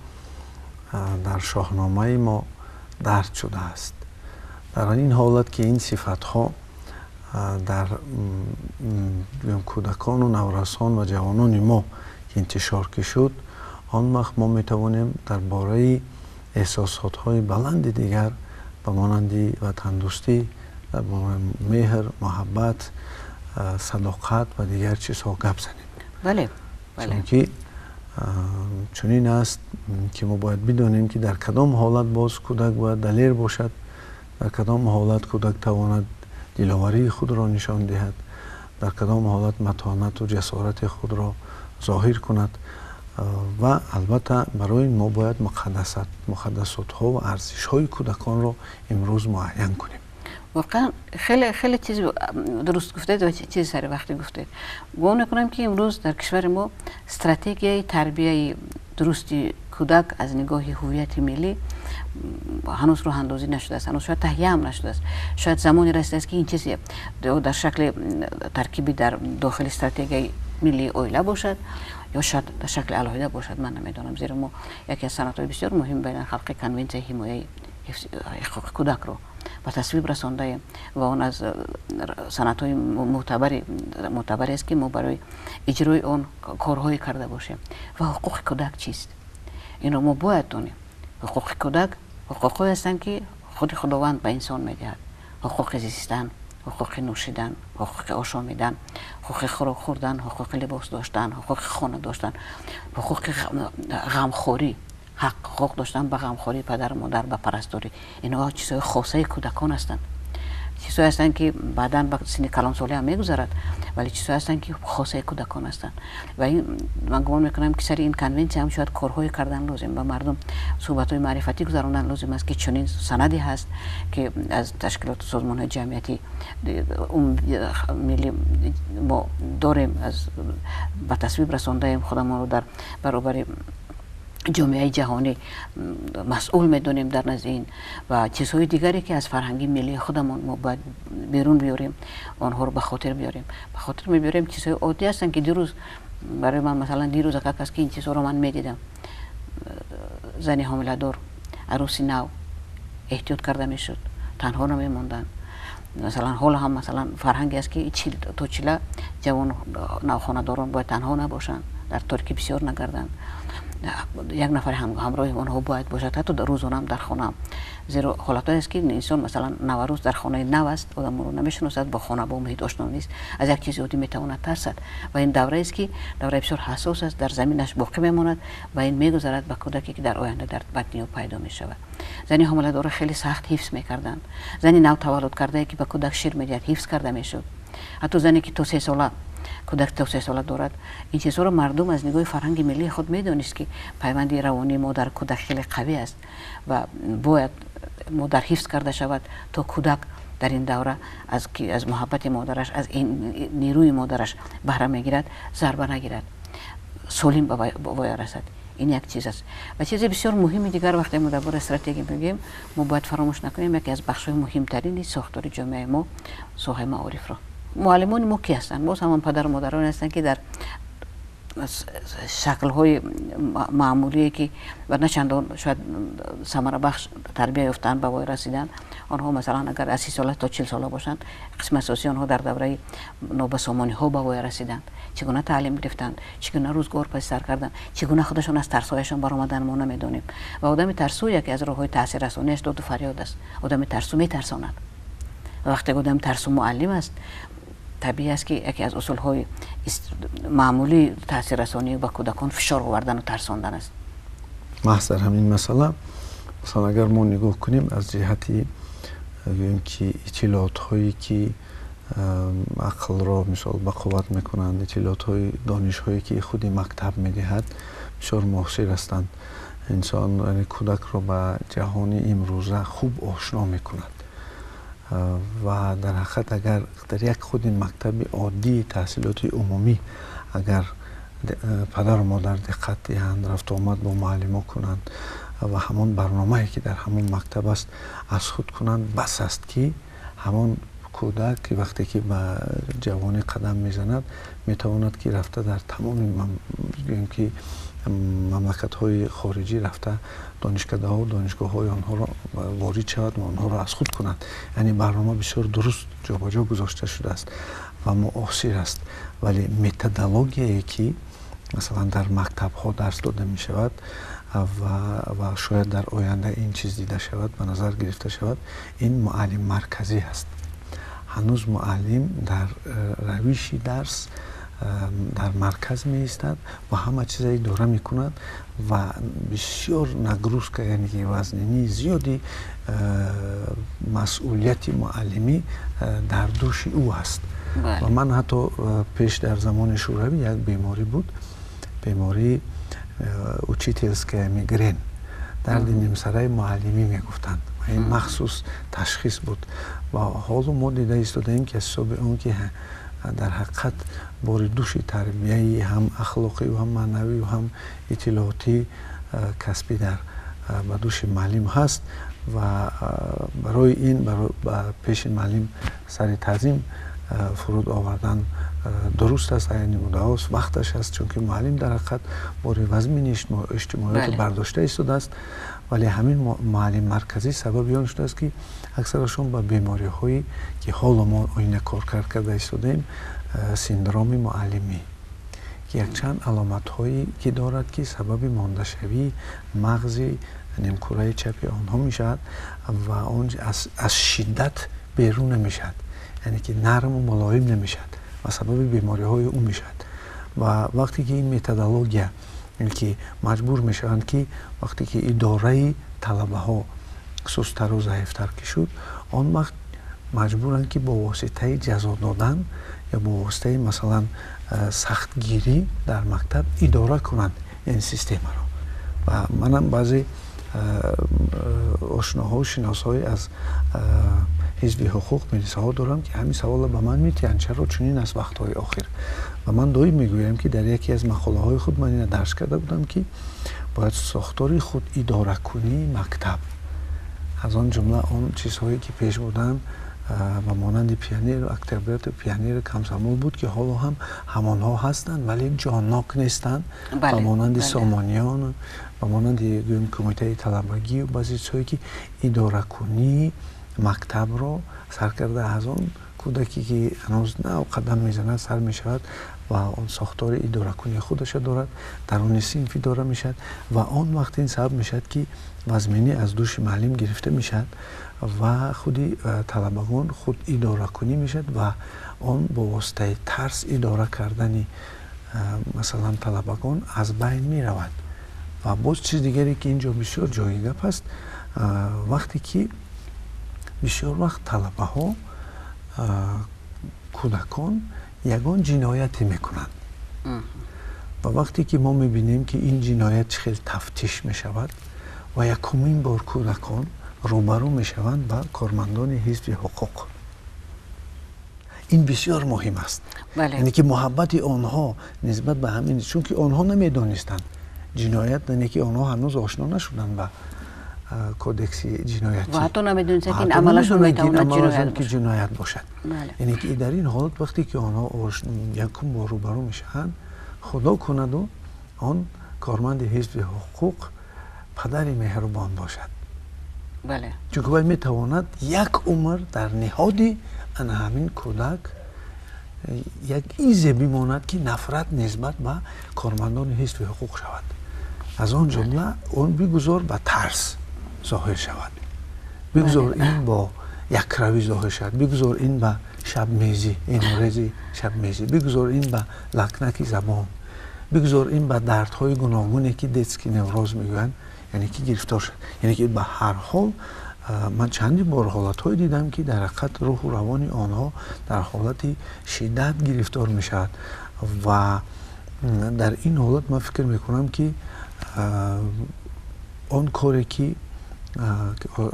дар Шоҳномаи мо дарҷ шудааст. Дар ин ҳолат, ки ин сифатҳо дар кӯдакону наврасон ва ҷавонони мо интишор ки шуд, он вақт мо метавонем дар бораи эҳсосотҳои баланди дигар, ба монанди ватандӯстӣ, Дар бораи меҳр, муҳаббат, садоқат ва дигар чизҳо гап занем. Бале, бале. Чунки чунин аст, ки мо бояд бидонем, ки дар кадом ҳолат боз кӯдак бояд далер бошад, дар кадом ҳолат кӯдак тавонад диловарии худро нишон диҳад, дар кадом ҳолат матонату ҷасорати худро зоҳир кунад. Ва албатта барои мо бояд муқаддасотҳо ва арзишҳои кӯдаконро имрӯз муайян кунем. Воқеан хеле хеле чиз дуруст гуфтед ва чизи сари вақте гуфтед. Гумон мекунам, ки имрӯз дар кишвари мо стратегияи тарбияи дурусти кӯдак аз нигоҳи ҳуввияти миллӣ ҳанӯз роҳандозӣ нашудааст, ҳанӯз шояд таҳия ҳам нашудааст. Шояд замоне расидааст, ки ин чизе дар шакли таркибӣ дар дохили стратегияи миллии оила бошад ё шояд дар шакли алоҳида бошад, ман намедонам, зеро мо яке аз санадҳои бисёр муҳими байналхалқи, Конвенсияи ҳимояи ҳуқуқи кӯдакро ба тасвиб расондаем ва он аз санадҳои мӯътабаре аст, ки мо барои иҷрои он корҳое карда бошем. Ва ҳуқуқи кӯдак чист, инро мо бояд донем. Ҳуқуқи кӯдак ҳуқуқҳое ҳастанд, ки худи Худованд ба инсон медиҳад: ҳуқуқи зистан, ҳуқуқи нӯшидан, ҳуқуқи ошомидан, ҳуқуқи хӯрок хӯрдан, ҳуқуқи либос доштан, ҳуқуқи хона доштан, ҳуқуқи ғамхорӣ, ҳақ ҳуқуқ доштан ба ғамхории падару модар, ба парасторӣ. Инҳо чизҳои хосаи кӯдакон ҳастанд, чизҳое ҳастанд, ки баъдан ба синни калонсолӣ ҳам мегузарад, вале чизҳое ҳастанд, ки хосаи кӯдакон ҳастанд. Ва ин ман гумон мекунам, ки сари ин конвенсия ҳам шояд корҳое кардан лозим, ба мардум суҳбатҳои маърифатӣ гузарондан лозим аст, ки чунин санаде ҳаст, ки аз ташкилоту созмонҳои ҷамъиятӣ милли мо дорем, аз ба тасвиб расондаем, худамонро дар баробари ҷомеаи ҷаҳонӣ масъул медонем дар назди ин ва чизҳои дигаре, ки аз фарҳанги миллии худамон мо бояд берун биёрем, онҳоро ба хотир биёрем. Ба хотир мебиёрем, чизҳои оддӣ ҳастанд, ки дирӯз барои ман, масалан, дирӯз акак аст, ки ин чизҳоро ман медидам. Зани ҳомиладор, арӯси нав эҳтиёт карда мешуд, танҳо намемонданд. Масалан, ҳоло ҳам, масалан, фарҳанге аст, ки то чила ҷавон навхонадорон бояд танҳо набошанд, дар торикӣ бисёр нагарданд, як нафари ҳамроҳи онҳо бояд бошад, ҳатто рӯзонаам дар хонаам, зеро ҳолатҳое аст, ки инсон, масалан, наварӯз дар хонаи нав аст, одам ӯро намешиносад, бо хона, бо муҳит ошно нест, аз як чизи оддӣ метавонад тарсад. Ва ин давраест, ки давраи бисёр ҳассос аст, дар заминаш боқӣ мемонад ва ин мегузарад ба кӯдаке, ки дар оянда дар батни ӯ пайдо мешавад. Зани ҳомиладорро хеле сахт ҳифз мекарданд, зани нав таваллуд кардае, ки ба кӯдак шир медиҳад, ҳифз карда мешуд, ҳатто зане, ки то 3 сола кӯдак то 3 сола дорад. Ин чизҳоро мардум аз нигоҳи фарҳанги миллии худ медонист, ки пайванди равонии модар кӯдак хеле қавӣ аст ва бояд модар ҳифз карда шавад, то кӯдак дар ин давра аз муҳаббати модараш, аз нерӯи модараш баҳра мегирад, зарба нагирад, солим ба воя расад. Ин як чиз аст. Ва чизи бисёр муҳими дигар, вақте мо дар бораи стратегия мегӯем, мо бояд фаромӯш накунем яке аз бахшҳои муҳимтарини сохтори ҷомеаи мо, соҳаи маорифро. Муаллимони мо ки ҳастанд? Боз ҳамон падару модароне ҳастанд, ки дар шаклҳои маъмулие, ки ва на чандон шояд самарабахш тарбия ёфтанд, ба воя расиданд. Онҳо, масалан, агар аз 30 сола то 40 сола бошанд, қисми асосии онҳо дар давраи нобасомониҳо ба воя расиданд. Чӣ гуна таълим гирифтанд, чӣ гуна рӯзгор паси сар карданд, чӣ гуна худашон аз тарсҳояшон баромаданд, мо намедонем. Ва одами тарсу, яке аз роҳҳои таъсиррасонияш доду фарёд аст. Одами тарсу метарсонад ва вақте одами тарсу муаллим аст, табиӣ аст, ки яке аз усулҳои маъмулии таъсиррасонӣ ба кӯдакон фишор овардану тарсондан аст. Маҳз дар ҳамин масъала, масалан, агар мо нигоҳ кунем аз ҷиҳати, гӯем, ки иттилоотҳое, ки ақлро, мисол, ба қувват мекунанд, иттилоотҳои донишҳое, ки худи мактаб медиҳад, бисёр муассир ҳастанд. Инсон, яъне кӯдакро ба ҷаҳони имрӯза хуб ошно мекунад. Ва дар ҳақиқат, агар дар як худи мактаби оддии таҳсилоти умумӣ агар падару модар диққат диҳанд, рафтуомад бо муаллимо кунанд ва ҳамон барномае, ки дар ҳамон мактаб аст, аз худ кунанд, бас аст, ки ҳамон кӯдак, ки вақте ки ба ҷавонӣ қадам мезанад, метавонад, ки рафта дар тамоми, гӯем, ки мамлакатҳои хориҷӣ рафта, донишкадаҳо, донишгоҳҳои онҳоро ворид шавад ва онҳоро аз худ кунад. Яъне барнома бисёр дуруст ҷобаҷо гузошта шудааст ва муосир аст. Вале методологияе, ки, масалан, дар мактабҳо дарс дода мешавад ва шояд дар оянда ин чиз дида шавад, ба назар гирифта шавад, ин муаллиммарказӣ ҳаст. Ҳанӯз муаллим дар равиши дарс дар марказ меистад ва ҳама чиза идора мекунад ва бисёр нагрузка, яъне ки вазнинии зиёди масъулияти муаллимӣ дар дӯши ӯ аст. Ва ман ҳатто пеш дар замони Шӯравӣ як беморӣ буд, бемории учительская мигрен, дарди нимсараи муаллимӣ мегуфтанд ва ин махсус ташхис буд. Ва ҳоло мо дида истодаем, ки аз ҳисоби он ки дар ҳақиқат бори дӯши тарбияи ҳам ахлоқию ҳам маънавию ҳам иттилоотӣ касбӣ дар ба дӯши муаллим ҳаст ва барои ин ба пеши муаллим сари таъзим фуруд овардан дуруст аст, айни муддаост, вақташ аст, чунки муаллим дар ҳақиқат бори вазмини иҷтимоиётро бардошта истодааст. Вале ҳамин муаллим марказӣ сабаби он шудааст, ки аксарашон ба бемориҳое, ки ҳоло мо оина коркард карда истодаем, синдроми муаллимӣ, ки якчанд аломатҳое ки дорад, ки сабаби мондашавии мағзи нимкураи чапи онҳо мешавад ва он аз шиддат берун намешавад, яъне ки нарму мулоим намешавад ва сабаби бемориҳои ӯ мешавад. Ва вақте ки ин методология, ки маҷбур мешаванд, ки вақте ки идораи талабаҳо сусттару заифтар ки шуд, он вақт маҷбуранд, ки бо воситаи ҷазо додан ё бо воситаи, масалан, сахтгирӣ дар мактаб идора кунанд ин системаро. Ва манам баъзе ошноҳо, шиносҳое аз ҳизби ҳуқуқ, милисаҳо дорам, ки ҳамин саволро ба ман метиҳанд: чаро чунин аст вақтҳои охир? Ва ман доим мегӯям, ки дар яке аз мақолаҳои худ ман ина дарс карда будам, ки бояд сохтори худидоракунии мактаб, аз он ҷумла он чизҳое, ки пеш буданд, ба монанди пионеру октябряту пионеру комсомол буд, ки ҳоло ҳам ҳамонҳо ҳастанд, вале ҷоннок нестанд, ба монанди сомониён, ба монанди, гӯем, кумитаи талабагию баъзе чизҳое, ки идоракунии мактабро сар карда аз он кӯдаке, ки ҳанӯз нав қадам мезанад, сар мешавад ва он сохтори идоракунии худаша дорад, даруни синф идора мешавад. Ва он вақт ин сабаб мешавад, ки вазминӣ аз дӯши муаллим гирифта мешавад ва худи талабагон худ идоракунӣ мешавад ва он бо воситаи тарс идора кардани, масалан, талабагон аз байн меравад. Ва боз чиз дигаре, ки ин ҷо бисёр ҷои гап аст: вақте ки бисёр вақт талабаҳо, кӯдакон ягон ҷинояте мекунанд ва вақте ки мо мебинем, ки ин ҷиноят чӣ хел тафтиш мешавад ва якумин бор кӯдакон рӯбарӯ мешаванд ба кормандони ҳизби ҳуқуқ, ин бисёр муҳим аст, яъне ки муҳаббати онҳо нисбат ба ҳамин, чунки онҳо намедонистанд ҷиноят, яъне ки онҳо ҳанӯз ошно нашуданд ба кодекси ҷиноятӣ ва ҳатто намедонистанд, ки ин амалашон метавонад ки ҷиноят бошад. Яъне ки дар ин ҳолат, вақте ки онҳо якум бор рӯбарӯ мешаванд, худо кунаду он корманди ҳизби ҳуқуқ падари меҳрубон бошад, чунки вай метавонад як умр дар ниҳоди ана ҳамин кӯдак як изе бимонад, ки нафрат нисбат ба кормандони ҳизби ҳуқуқ шавад, аз он ҷумла он бигузор ба тарс зоҳир шавад, бигузор ин бо якравӣ зоҳир шавад, бигузор ин ба шабмезӣ, энурези шабмезӣ, бигузор ин ба лакнаки забон, бигузор ин ба дардҳои гуногуне, ки детский невроз мегӯянд, яъне ки гирифтор шавад. Яъне ки ба ҳар ҳол ман чандин бор ҳолатҳое дидам, ки дар ҳақиқат рӯҳу равони онҳо дар ҳолати шиддат гирифтор мешавад. Ва дар ин ҳолат ман фикр мекунам, ки он коре, ки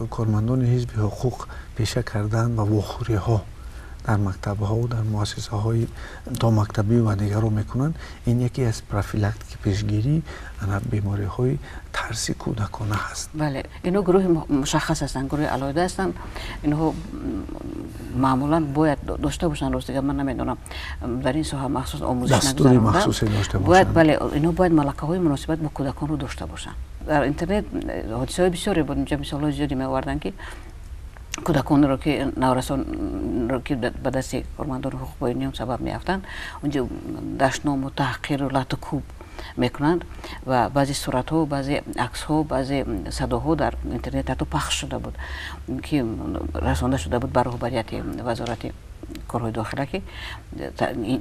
кормандони ҳизби ҳуқуқ пеша карданд ва вохӯриҳо дар мактабҳо, дар муассисаҳои томактабӣ ва дигарро мекунанд, ин яке аз профилактики пешгирӣ ана бемориҳои тарси кӯдакона ҳаст. Бале, инҳо гурӯҳи мушаххас ҳастанд, гурӯҳи алоҳида ҳастанд. Инҳо маъмулан бояд дошта бошанд. Ростига, ман намедонам, дар ин соҳа махсус омӯзиш дастури махсусе дошта бояд. Бале, инҳо бояд малакаҳои муносибат бо кӯдаконро дошта бошанд. Дар интернет ҳодисаҳои бисёре буд, инҷа мисолҳои зиёде меоварданд, ки кӯдаконеро, ки наврасонро, ки ба дасти кормандони ҳуқуқбониён сабаб меафтанд, онҷо дашному таҳқиру лату кӯб. мекунанд ва баъзе суратҳо, баъзе аксҳо, баъзе садоҳо дар интернет ҳатто пахш шуда буд, ки расонда шуда буд ба роҳбарияти вазорати корҳои дохила, ки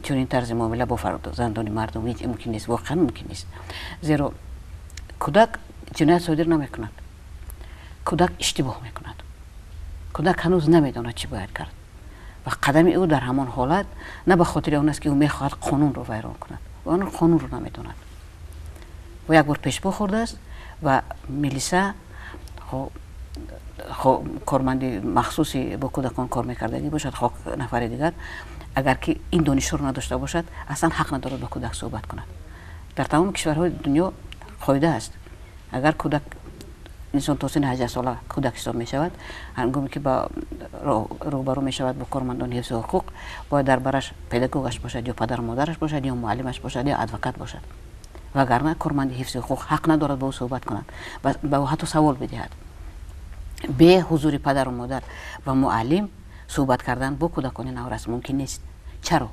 чунин тарзи муомила бо фарзандони мардум ҳеҷ мумкин нест, воқеан мумкин нест. Зеро кӯдак ҷиноят содир намекунад, кӯдак иштибоҳ мекунад, кӯдак ҳанӯз намедонад чӣ бояд кард ва қадами ӯ дар ҳамон ҳолат на ба хотири он аст, ки ӯ мехоҳад қонунро вайрон кунад, ва он қонунро намедонад. Ва як бор пешпо хӯрдааст ва милиса, корманди махсуси бо кӯдакон кор мекардагӣ бошад, хо нафари дигар, агар ки ин донишҳоро надошта бошад, аслан ҳақ надорад ба кӯдак суҳбат кунад. Дар тамоми кишварҳои дунё қоида аст: агар кӯдак, инсон то синни 18 сола кӯдак ҳисоб мешавад, ҳангоме ки ба рӯбарӯ мешавад бо кормандони ҳифзи ҳуқуқ, бояд дар бараш педагогаш бошад, ё падару модараш бошад, ё муаллимаш бошад, ё адвокат бошад, вагарна корманди ҳифзи ҳуқуқ ҳақ надорад ба ӯ суҳбат кунад, ба ӯ ҳатто савол бидиҳад. Бе ҳузури падару модар ва муаллим суҳбат кардан бо кӯдакони наврас мумкин нест. Чаро?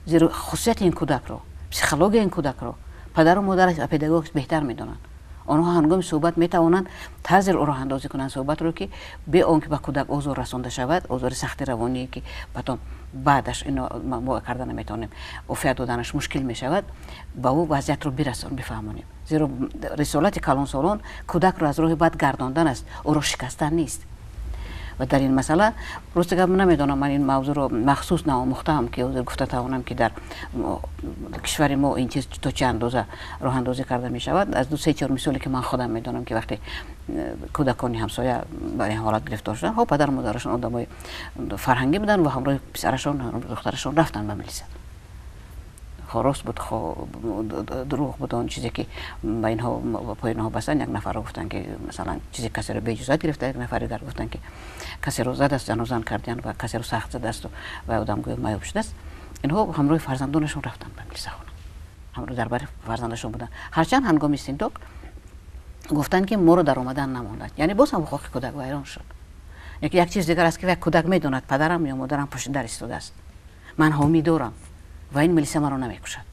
Зеро хусусияти ин кӯдакро, психологияи ин кӯдакро падару модараш ва педагогаш беҳтар медонанд. Онҳо ҳангоми суҳбат метавонанд тарзе роҳандозӣ кунанд суҳбатро, ки бе он ки ба кӯдак озор расонда шавад, озори сахти равоние, ки потом баъдаш ино мо карда наметавонем, офият доданаш мушкил мешавад, ба ӯ вазъиятро бирасон, бифаҳмонем. Зеро рисолати калонсолон кӯдакро аз роҳи бад гардондан аст, ӯро шикастан нест. Ва дар ин масъала, рости гап, намедонам, ман ин мавзӯъро махсус наомӯхтаам, ки ҳозир гуфта тавонам, ки дар кишвари мо ин чиз то чӣ андоза роҳандозӣ карда мешавад. Аз ду се чор мисоле, ки ман худам медонам, ки вақте кӯдакони ҳамсоя ба ин ҳолат гирифтор шуданд, хо падару модарашон одамои фарҳангӣ буданд ва ҳамроҳи писарашон, духтарашон рафтанд ба милиса. Хо рост буд, хо дурӯғ буд он чизе, ки ба инҳо пои инҳо бастанд. Як нафарро гуфтанд, ки масалан чизе касеро беиҷозат гирифта, як нафари дигар гуфтанд, ки касеро задааст, занозан кардиянд ва касеро сахт задааст ва одам гӯё маёб шудааст. Инҳо ҳамроҳи фарзандонашон рафтанд ба милисахона, ҳамроҳ дар бари фарзандашон буданд. Ҳарчанд ҳангоми истинтоқ гуфтанд, ки моро даромадан намонданд, яъне боз ҳам ҳуқуқи кӯдак вайрон шуд. Як чиз дигар аст, ки як кӯдак медонад, падарам ё модарам пушти дар истодааст, ман ҳомӣ дорам ва ин милиса маро намекушад.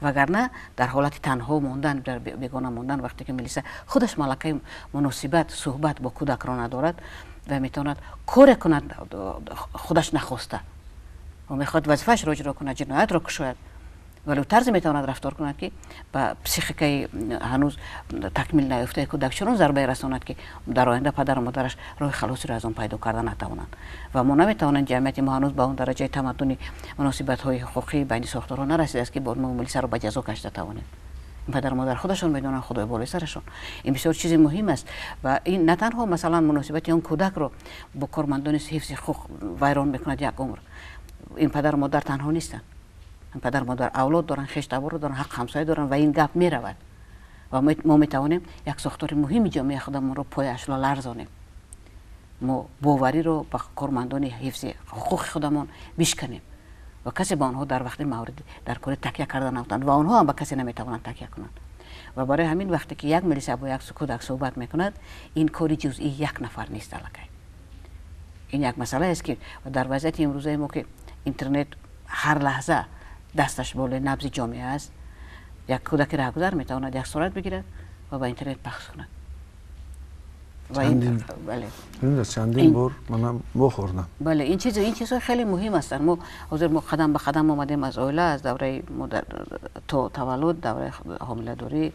Вагарна дар ҳолати танҳо мондан, дар бегона мондан, вақте ки милиса худаш малакаи муносибат, суҳбат бо кӯдакро надорад ва метавонад коре кунад худаш нахоста, ӯ мехоҳад вазифаашро иҷро кунад, ҷиноятро кушояд, вале ӯ тарзе метавонад рафтор кунад, ки ба психикаи ҳанӯз такмил наёфтаи кӯдак чунон зарбае расонад, ки дар оянда падару модараш роҳи халосиро аз он пайдо карда натавонанд. Ва мо наметавонем, ҷамъияти мо ҳанӯз ба он дараҷаи тамаддуни муносибатҳои ҳуқуқӣ байни сохторҳо нарасидааст, ки мо милисаро ба ҷазо кашида тавонем. Падару модар худашон медонанд, худои болои сарашон. Ин бисёр чизи муҳим аст ва ин на танҳо, масалан, муносибати он кӯдакро бо кормандони ҳифзи ҳуқуқ вайрон мекунад як умр. Ин падару модар танҳо нестанд, падару модар авлод доранд, хештаборро доранд, ҳақ ҳамсоя доранд ва ин гап меравад ва мо метавонем як сохтори муҳими ҷомеаи худамонро пояашро ларзонем. Мо бовариро ба кормандони ҳифзи ҳуқуқи худамон бишканем ва касе ба онҳо дар вақти мавриди дар кори такя карда наметавонад ва онҳо ҳам ба касе наметавонанд такя кунанд. Ва барои ҳамин, вақте ки як милиса бо як кӯдак суҳбат мекунад, ин кори ҷузъии як нафар нест аллакай. Ин як масъалаест, ки дар вазъияти имрӯзаи мо, ки интернет ҳар лаҳза дасташ болои набзи ҷомеа аст, як кӯдаки раҳгузар метавонад як сурат бигирад ва ба интернет пахш кунад. Чандин бор манам вохӯрдам. Бале, ин чизҳо хеле муҳим ҳастанд. Мо ҳозир мо қадам ба қадам омадем аз оила, аз давраи то таваллуд, давраи ҳомиладорӣ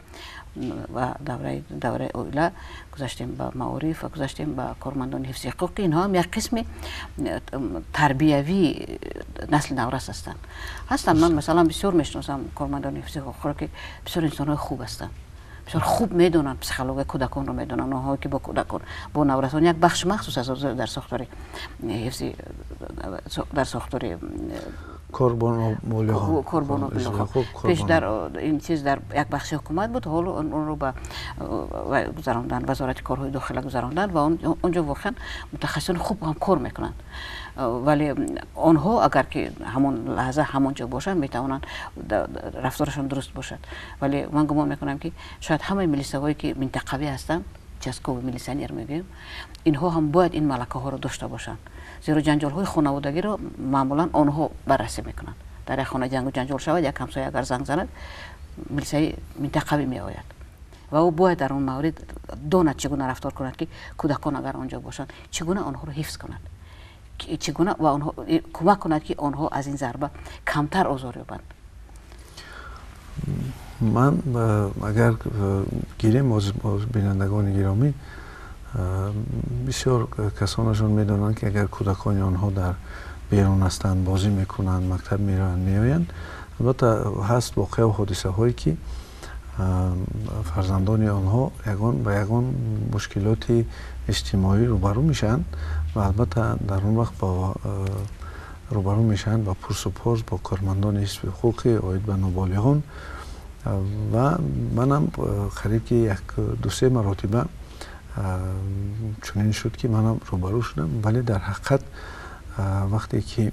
ва давраи оила, гузаштем ба маориф ва гузаштем ба кормандони ҳифзи ҳуқуқ, ки инҳо ҳам як қисми тарбиявии насли наврас ҳастанд. Ман, масалан, бисёр мешиносам кормандони ҳифзи ҳуқуқро, ки бисёр инсонҳои хуб ҳастанд, бисёр хуб медонанд, психологияи кӯдаконро медонанд. Онҳое ки бо кӯдакон, бо наврасон, як бахши махсус аст дар сохтори ҳифзи, дар сохтори кор бо ноболиғон. Пеш дар ин чиз дар як бахши ҳукумат буд, ҳоло онро ба гузаронданд, вазорати корҳои дохила гузаронданд ва онҷо воқеан мутахассисони хуб ҳам кор мекунанд. Вале онҳо агар ки ҳамон лаҳза ҳамон ҷо бошанд, метавонанд рафторашон дуруст бошад. Вале ман гумон мекунам, ки шояд ҳамаи милисаҳое, ки минтақавӣ ҳастанд, участковый милиционер мегӯем, инҳо ҳам бояд ин малакаҳоро дошта бошанд, зеро ҷанҷолҳои хонаводагиро маъмулан онҳо баррасӣ мекунанд. Дар як хона ҷангу ҷанҷол шавад, як ҳамсоя агар занг занад, милисаи минтақавӣ меояд ва ӯ бояд дар он маврид донад, чӣ гуна рафтор кунад, ки кӯдакон агар он ҷо бошанд, чӣ гуна онҳоро ҳифз кунад, чӣ гуна ва онҳо кӯмак кунад, ки онҳо аз ин зарба камтар озор ёбанд. Ман агар гирем, бинандагони гиромӣ, бисёр касонашон медонанд, ки агар кӯдакони онҳо дар берун ҳастанд, бозӣ мекунанд, мактаб мераванд, меоянд, албатта ҳаст воқеаву ҳодисаҳое, ки фарзандони онҳо ба ягон мушкилоти иҷтимоӣ рӯбарӯ мешаванд ва албатта дар он вақт рӯбарӯ мешаванд ба пурсупорс бо кормандони ҳизби ҳуқуқӣ оид ба ноболиғон. Ва манам қариб ки як 2-3 маротиба чунин шуд, ки манам рӯбарӯ шудам. Вале дар ҳақиқат вақте ки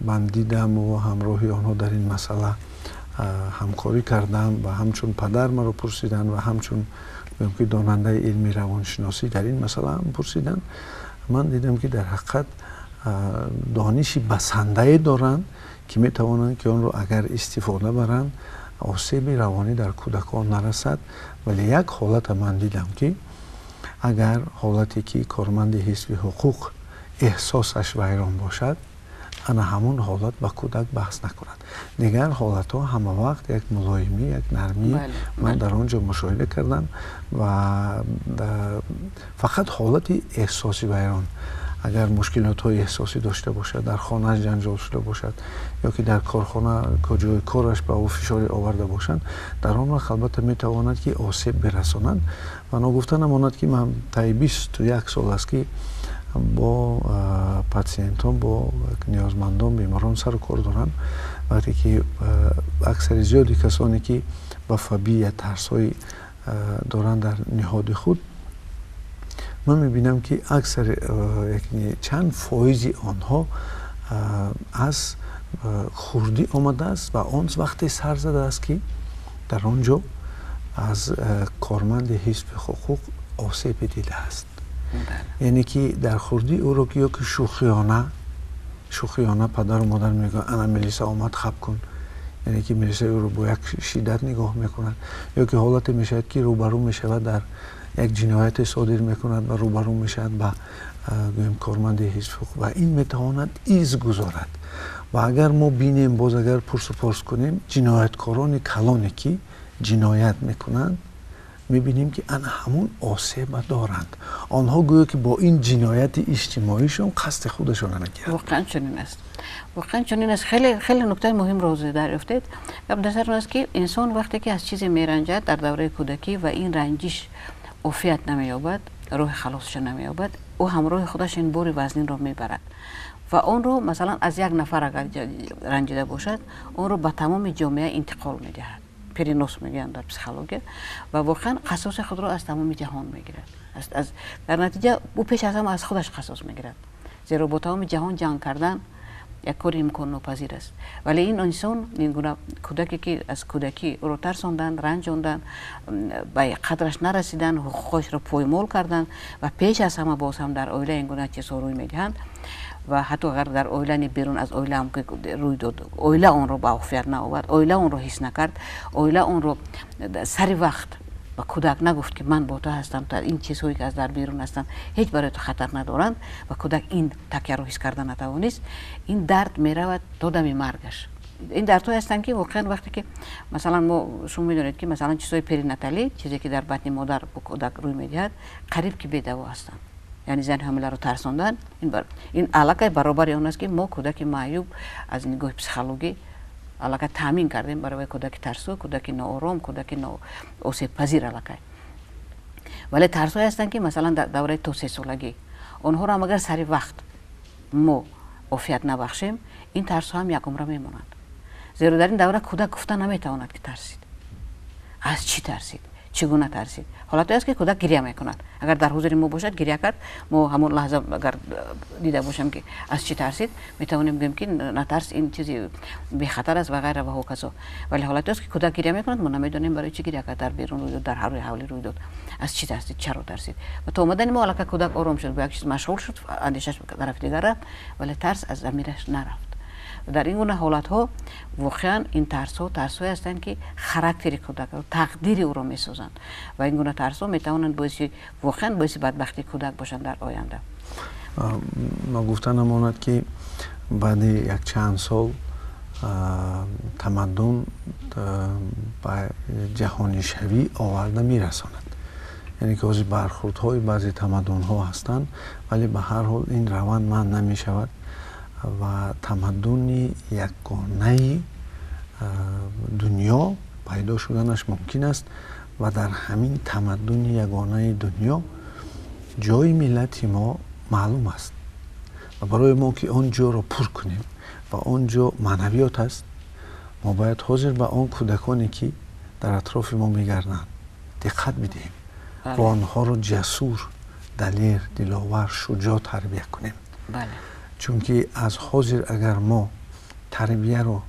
ман дидаму ҳамроҳи онҳо дар ин масъала ҳамкорӣ кардам ва ҳамчун падар маро пурсиданд ва ҳамчун ки донандаи илми равоншиносӣ дар ин масъала ҳам пурсиданд, ман дидам, ки дар ҳақиқат дониши басандае доранд, ки метавонанд, ки онро агар истифода баранд, осеби равонӣ дар кӯдакон нарасад. Вале як ҳолата ман дидам, ки агар ҳолате ки корманди ҳизби ҳуқуқ эҳсосаш вайрон бошад, ана ҳамон ҳолат ба кӯдак баҳс накунад. Дигар ҳолатҳо ҳама вақт як мулоимӣ, як нармӣ ман дар он ҷо мушоҳида кардам ва фақат ҳолати эҳсоси вайрон, агар мушкилотҳои эҳсосӣ дошта бошад, дар хонааш ҷанҷол шуда бошад ё ки дар корхона, ҷои кораш ба ӯ фишоре оварда бошанд, дар он вақт албатта метавонад, ки осеб бирасонад. Ва ногуфта намонад, ки ман таи 21 сол аст, ки бо патсиентон, бо ниёзмандон, беморон сару кор дорам. Вақте ки аксари зиёди касоне, ки ба фобия, тарсҳои доранд дар ниҳоди худ, ман мебинам, ки аксари, чанд фоизи онҳо аз хурдӣ омадааст ва он вақте сар задааст, ки дар он ҷо аз корманди ҳизби ҳуқуқ осебе дидааст. Яъне ки дар хурдӣ ӯро ё ки шӯхиёна шӯхиёна падару модар мегӯянд: «Ана милиса омад, хаб кун», яъне ки милиса ӯро бо як шиддат нигоҳ мекунад, ё ки ҳолате мешавад, ки рӯбарӯ мешавад, дар як ҷинояте содир мекунад ва рӯбарӯ мешавад ба, гӯем, корманди ҳизби ҳуқуқ ва ин метавонад из гузорад. Ва агар мо бинем, боз агар пурсупорс кунем, ҷинояткорони калоне, ки ҷиноят мекунанд, мебинем, ки ана ҳамун осеба доранд. Онҳо гӯё ки бо ин ҷинояти иҷтимоишон қасди худашонро мегиранд. Воқеан чунин аст, воқеан чунин аст. Хеле хеле нуктаи муҳимро дарёфтед. Гап дар сар он аст, ки инсон вақте ки аз чизе меранҷад дар давраи кӯдакӣ ва ин ранҷиш офият намеёбад, роҳи халосша намеёбад, ӯ ҳамроҳи худаш ин бори вазнинро мебарад ва онро, масалан, аз як нафар агар ранҷида бошад, онро ба тамоми ҷомеа интиқол медиҳад, перенос мегӯянд дар психология, ва воқеан қасоси худро аз тамоми ҷаҳон мегирад. Дар натиҷа ӯ пеш аз ҳама аз худаш қасос мегирад, зеро бо тамоми ҷаҳон ҷанг кардан як кори имконнопазир аст. Вале ин инсон, ин гуна кӯдаке, ки аз кӯдакӣ ӯро тарсонданд, ранҷонданд, ба қадраш нарасиданд, ҳуқуқашро поймол карданд ва пеш аз ҳама боз ҳам дар оила ин гуна чизҳо рӯй медиҳанд ва ҳатто агар дар оила не, берун аз оила ҳам рӯй дод, оила онро ба офият наовард, оила онро ҳис накард, оила онро сари вақт ба кӯдак нагуфт, ки ман бо ту ҳастам, ин чизҳое, ки аз дар берун ҳастанд, ҳеҷ барои ту хатар надоранд, ва кӯдак ин такяро ҳис карда натавонист, ин дард меравад то дами маргаш. Ин дардҳое ҳастанд, ки воқеан вақте ки, масалан, мо, шумо медонед, ки масалан чизҳои перинаталӣ, чизе ки дар батни модар бо кӯдак рӯй медиҳад, қариб ки бедаво ҳастанд. Яъне зани ҳомиларо тарсондан ин аллакай баробари он аст, ки мо кӯдаки маъюб аз нигоҳи психологӣ аллакай таъмин кардем барои кӯдаки тарсу, кӯдаки ноором, кӯдаки осебпазир аллакай. Вале тарсҳое ҳастанд, ки масалан дар давраи то 3 солагӣ, онҳоро ҳам агар сари вақт мо офият набахшем, ин тарсҳо ҳам якумра мемонанд, зеро дар ин давра кӯдак гуфта наметавонад, ки тарсид, аз чӣ тарсид, чӣ гуна тарсид. Ҳолатое аст, ки кӯдак гиря мекунад, агар дар ҳузури мо бошад, гиря кард, мо ҳамон лаҳза агар дида бошем, ки аз чӣ тарсид, метавонем гӯем, ки натарс, ин чизи бехатар аст ва ғайра ва ҳоказо. Вале ҳолатое аст, ки кӯдак гиря мекунад, мо намедонем, барои чӣ гиря кард, дар берун рӯй дод, дар ҳаррӯи ҳавлӣ рӯй дод, аз чӣ тарсид, чаро тарсид. Ва то омадани мо аллакай кӯдак ором шуд, бо як чиз машғул шуд, андешаш тарафи дигар рафт, вале тарс аз замираш нарафт. Дар ин гуна ҳолатҳо воқеан ин тарсҳо тарсҳое ҳастанд, ки характери кӯдакро, тақдири ӯро месозанд ва ин гуна тарсҳо метавонанд боиси воқеан боиси бадбахтии кӯдак бошанд дар оянда. Ногуфта намонад, ки баъди якчанд сол тамаддун ба ҷаҳонишавӣ оварда мерасонад. Яъне ки ҳозир бархӯрдҳои баъзе тамаддунҳо ҳастанд, вале ба ҳар ҳол ин раванд манъ намешавад ва тамаддуни якгонаи дунё пайдо шуданаш мумкин аст ва дар ҳамин тамаддуни ягонаи дунё ҷои миллати мо маълум аст ва барои мо ки он ҷоро пур кунем ва он ҷо маънавиёт аст, мо бояд ҳозир ба он кӯдаконе ки дар атрофи мо мегарданд диққат бидиҳем ва онҳоро ҷасур, далер, диловар, шуҷоъ тарбия кунем. Чунки аз ҳозир агар мо тарбияро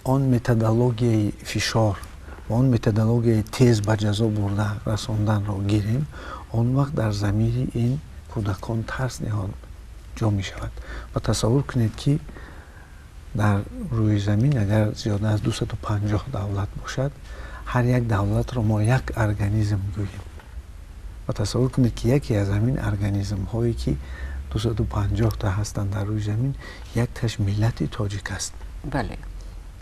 он методологияи фишор ва он методологияи тез ба ҷазо бурда расонданро гирем, он вақт дар замири ин кӯдакон тарс ниҳон ҷо мешавад. Ва тасаввур кунед, ки дар рӯи замин агар зиёда аз 250 давлат бошад, ҳар як давлатро мо як организм гӯем. Ва тасаввур кунед, ки яке аз ҳамин организмҳое ки 250 та ҳастанд дар рӯи замин, якташ миллати тоҷик аст.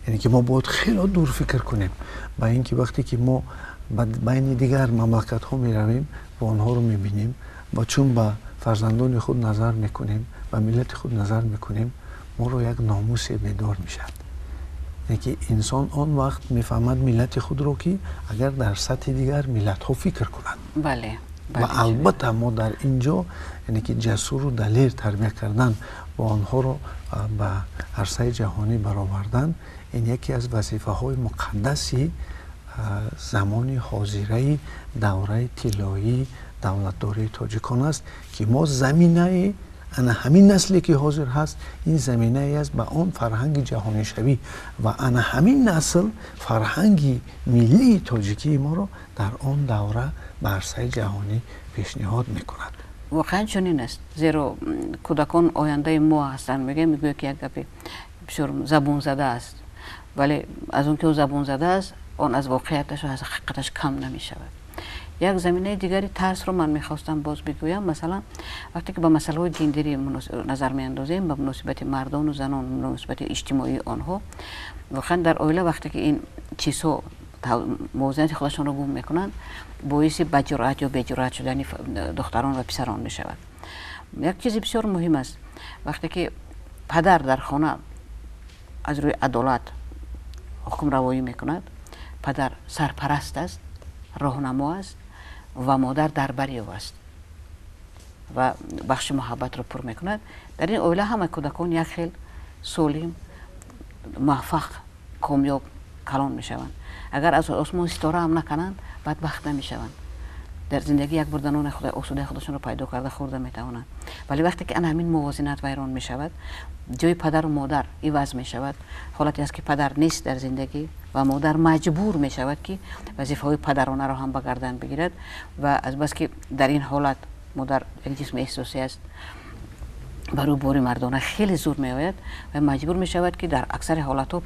Яъне ки мо бояд хело дур фикр кунем ба ин ки вақте ки мо ба байни дигар мамлакатҳо меравем ва онҳоро мебинем ва чун ба фарзандони худ назар мекунем, ба миллати худ назар мекунем, моро як номусе бедор мешавад. Яъне ки инсон он вақт мефаҳмад миллати худро, ки агар дар сатҳи дигар миллатҳо фикр кунад. Ва албатта мо дар ин ҷо, яъне ки ҷасуру далер тарбия кардан ва онҳоро ба арсаи ҷаҳонӣ баровардан, ин яке аз вазифаҳои муқаддаси замони ҳозираи давраи тиллоии давлатдории тоҷикон аст, ки мо заминаи ана ҳамин насле ки ҳозир ҳаст, ин заминае аст ба он фарҳанги ҷаҳонишавӣ ва ана ҳамин насл фарҳанги миллии тоҷикии моро дар он давра ба арсаи ҷаҳонӣ пешниҳод мекунад. Воқеан чунин аст, зеро кӯдакон ояндаи мо ҳастанд. Мегӯям, мегӯяд, ки як гапи бисёр забонзада аст, вале аз он ки ӯ забонзада аст, он аз воқеияташ ва аз ҳақиқаташ кам намешавад. Як заминаи дигари тарсро ман мехостам боз бигӯям. Масалан, вақте ки ба масъалаҳои гендерӣ назар меандозем, ба муносибати мардону занон, муносибати иҷтимоии онҳо, воқеан дар оила вақте ки ин чизҳо мувозинати худашонро гум мекунанд, боиси баҷуръат ё беҷуръат шудани духтарон ва писарон мешавад. Як чизи бисёр муҳим аст: вақте ки падар дар хона аз рӯи адолат ҳукмравоӣ мекунад, падар сарпараст аст, роҳнамо аст ва модар дар бари ӯ аст ва бахши муҳаббатро пур мекунад, дар ин оила ҳама кӯдакон як хел солим, муваффақ, комёб калон мешаванд. Агар аз осмон ситора ҳам накананд, бадбахт намешаванд. Дар зиндагӣ як бурда нони осудаи худашонро пайдо карда хӯрда метавонанд. Вале вақте ки ана ҳамин мувозинат вайрон мешавад, ҷои падару модар иваз мешавад, ҳолате аст, ки падар нест дар зиндагӣ ва модар маҷбур мешавад, ки вазифаҳои падаронаро ҳам ба гардан бигирад ва азбаски дар ин ҳолат модар як ҷисми эҳсосӣ аст, бар ӯ бори мардона хеле зур меояд ва маҷбур мешавад, ки дар аксари ҳолатҳо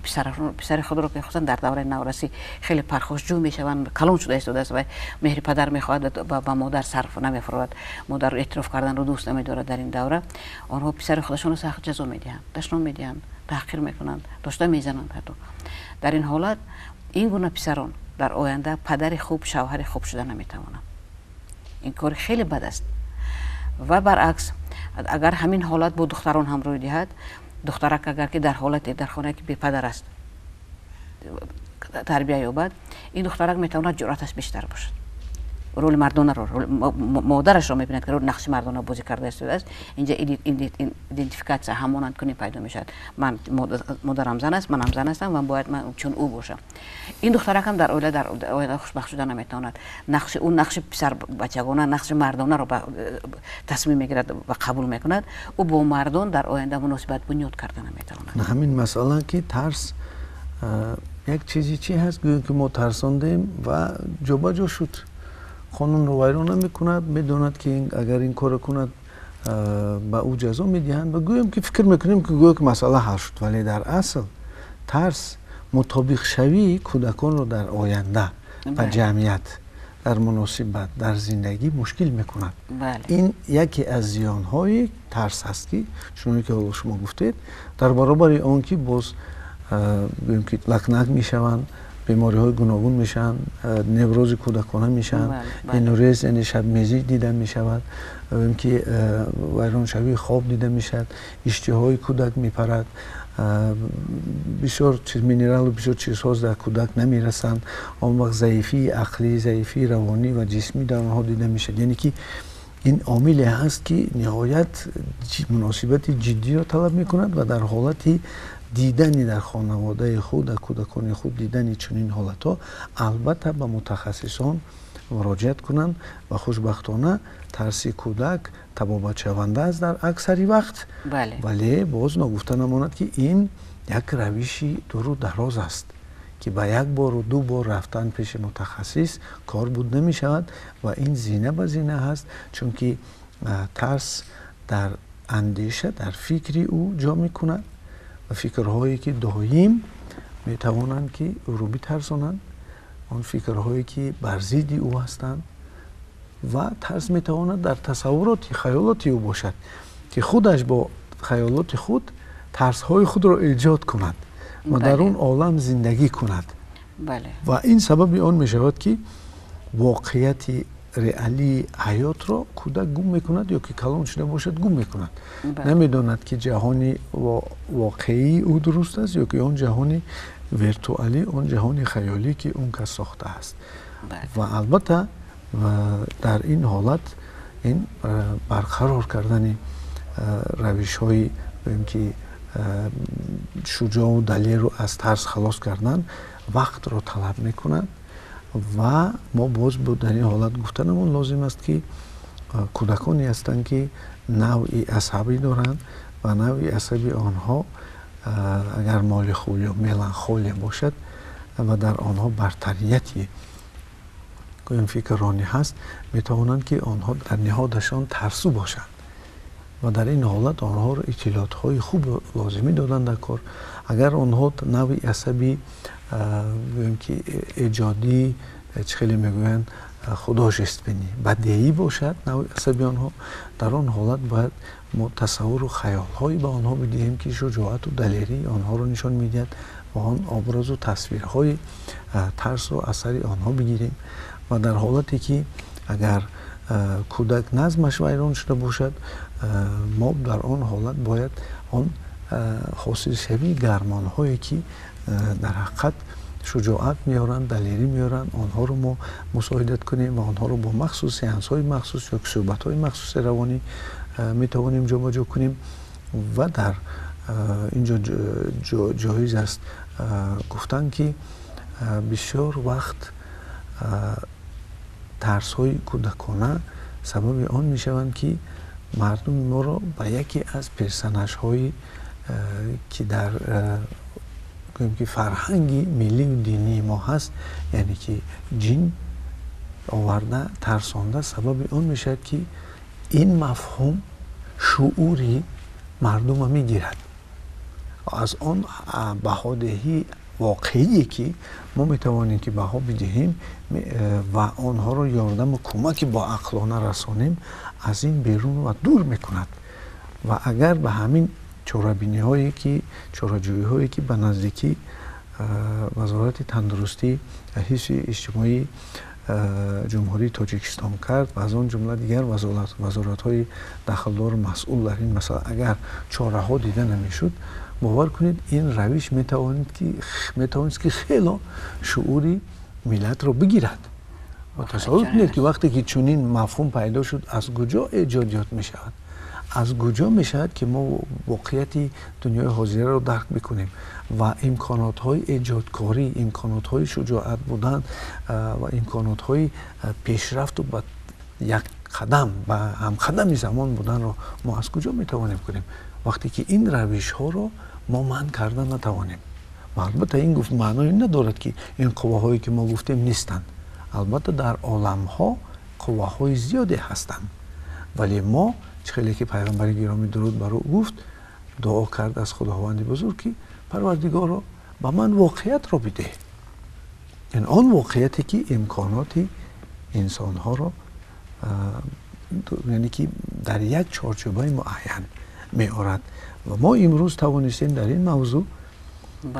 писари худро, ки хусусан дар давраи наврасӣ хеле пархошҷӯ мешаванд, калон шуда истодааст ва меҳри падар мехоҳад ва ба модар сарф намефурад, модарро эътироф карданро дӯст намедорад, дар ин давра онҳо писари худашонро сахт ҷазо медиҳанд, дашном медиҳанд, таҳқир мекунанд, дошта мезананд ҳатто. Дар ин ҳолат ин гуна писарон дар оянда падари хуб, шавҳари хуб шуда наметавонанд. Ин кори хеле бад аст. Ва баръакс, агар ҳамин ҳолат бо духтарон ҳам рӯй диҳад, духтарак агар ки дар ҳолате дар хонае ки бепадар аст тарбия ёбад, ин духтарак метавонад ҷуръаташ бештар бошад. Роли мардонаро, модарашро мебинад, ки нақши мардона бозӣ карда истодааст. Инҷа идентификатсия, ҳамонандкунӣ пайдо мешавад: ман, модарам зан аст, манам зан ҳастам ва бояд ман чун ӯ бошам. Ин духтарак ҳам дар оила дар оянда хушбахт шуда наметавонад. Нақши ӯ нақши писарбачагона, нақши мардонаро тасмим мегирад ва қабул мекунад. Ӯ бо мардон дар оянда муносибат бунёд карда наметавонад. Ҳамин масъала, ки тарс як чизи чӣ ҳаст, гӯем ки мо тарсондем ва ҷобаҷо шуд, қонунро вайрон намекунад, медонад, ки агар ин корро кунад, Ба ӯ ҷазо медиҳанд ва гӯем ки фикр мекунем ки гӯё ки масъала ҳал шуд, вале дар асл тарс мутобиқшавии кӯдаконро дар оянда ба ҷамъият, дар муносибат, дар зиндагӣ мушкил мекунад. Ин яке аз зиёнҳои тарс аст, ки чуноне ки ҳоло шумо гуфтед, дар баробари он ки боз гӯем ки лакнак мешаванд, бемориҳои гуногун мешаванд, неврози кӯдакона мешаванд, энурез, яъне шабмезӣ дида мешавад, гӯем ки вайроншавии хоб дида мешавад, иштиҳои кӯдак мепарад, бисёр чиз минералу бисёр чизҳо дар кӯдак намерасанд, он вақт заифии ақлӣ, заифии равонӣ ва ҷисмӣ дар онҳо дида мешавад. Яъне ки ин омиле ҳаст, ки ниҳоят муносибати ҷиддиро талаб мекунад ва дар ҳолати дидани дар хонаводаи худ, дар кӯдакони худ дидани чунин ҳолатҳо албатта ба мутахассисон муроҷиат кунанд ва хушбахтона тарси кӯдак табобатшаванда аст дар аксари вақт, вале боз ногуфта намонад, ки ин як равиши дуру дароз аст, ки ба як бору ду бор рафтан пеши мутахассис кор буд намешавад ва ин зина ба зина ҳаст, чунки тарс дар андеша, дар фикри ӯ ҷо мекунад ва фикрҳое ки доим метавонанд ки ӯро битарсонанд, он фикрҳое ки бар зидди ӯ ҳастанд, ва тарс метавонад дар тасаввуроти хаёлоти ӯ бошад, ки худаш бо хаёлоти худ тарсҳои худро эҷод кунад ва дар он олам зиндагӣ кунад. Ва ин сабаби он мешавад, ки воқеияти реалии ҳаётро кӯдак гум мекунад ё ки калон шуда бошад гум мекунад, намедонад ки ҷаҳони воқеии ӯ дуруст аст ё ки он ҷаҳони виртуалӣ, он ҷаҳони хаёлӣ, ки он кас сохтааст. Ва албатта дар ин ҳолат ин барқарор кардани равишҳои гӯем ки шуҷоъу далеру аз тарс халос кардан вақтро талаб мекунад. Ва мо боз дар ин ҳолат гуфтанамон лозим аст, ки кӯдаконе ҳастанд, ки навъи асабӣ доранд ва навъи асаби онҳо агар молихолия, меланхолия бошад ва дар онҳо бартарияти гӯем фикрронӣ ҳаст, метавонанд ки онҳо дар ниҳодашон тарсу бошанд ва дар ин ҳолат онҳоро иттилоотҳои хуб лозимӣ додан дар кор. Агар онҳо навъи асаби гӯем ки эҷодӣ, чӣ хеле мегӯянд, художественный, бадеӣ бошад навъи асаби онҳо, дар он ҳолат бояд мо тасаввуру хаёлҳое ба онҳо бидиҳем, ки шуҷоату далерии онҳоро нишон медиҳад ва он образу тасвирҳои тарсро аз сари онҳо бигирем. Ва дар ҳолате ки агар кӯдак назмаш вайрон шуда бошад, мо дар он ҳолат бояд он ҳосилшавии гармонҳое, ки дар ҳақиқат шуҷоат меоранд, далерӣ меоранд, онҳоро мо мусоидат кунем ва онҳоро бо махсус сеансҳои махсус ё суҳбатҳои махсуси равонӣ метавонем ҷобаҷо кунем. Ва дар инҷо ҷоиз аст гуфтан, ки бисёр вақт тарсҳои кӯдакона сабаби он мешаванд, ки мардуми моро ба яке аз персонажҳои, ки дар гӯем ки фарҳанги миллию динии мо ҳаст, яъне ки ҷин оварда тарсонда, сабаби он мешавад, ки ин мафҳум шуури мардума мегирад. Аз он баҳодиҳии воқеие, ки мо метавонем ки баҳо бидиҳем ва онҳоро ёрдаму кӯмаки боақлона расонем, аз ин берун ва дур мекунад. Ва агар ба ҳамин чорабиниҳое ки чораҷӯиҳое, ки ба наздикӣ Вазорати тандурустӣ ва ҳифзи иҷтимоии Ҷумҳурии Тоҷикистон кард ва аз он ҷумла дигар вазоратҳои дахлдору масъул дар ин масъала агар чораҳо дида намешуд, бовар кунед, ин равиш метавонист ки хело шуури миллатро бигирад. Ва тасаввур кунед, ки вақте ки чунин мафҳум пайдо шуд, аз куҷо эҷодиёт мешавад, аз куҷо мешавад, ки мо воқеияти дунёи ҳозираро дарк бикунем ва имконотҳои эҷодкорӣ, имконотҳои шуҷоат будан ва имконотҳои пешрафту ба як қадам, ба ҳамқадами замон буданро мо аз куҷо метавонем кунем, вақте ки ин равишҳоро мо манъ карда натавонем. Ва албатта ин гуфт маъное надорад, ки ин қувваҳое, ки мо гуфтем, нестанд. Албатта дар оламҳо қувваҳои зиёде ҳастанд, вале мо Хеле ки пайғамбари гиромӣ дуруд бар ӯ гуфт, дуо кард аз Худованди бузург, ки Парвардигоро, ба ман воқеиятро бидеҳ, яъне он воқеияте ки имконоти инсонҳоро, яъне ки дар як чорчӯбаи муайян меорад. Ва мо имрӯз тавонистем дар ин мавзӯъ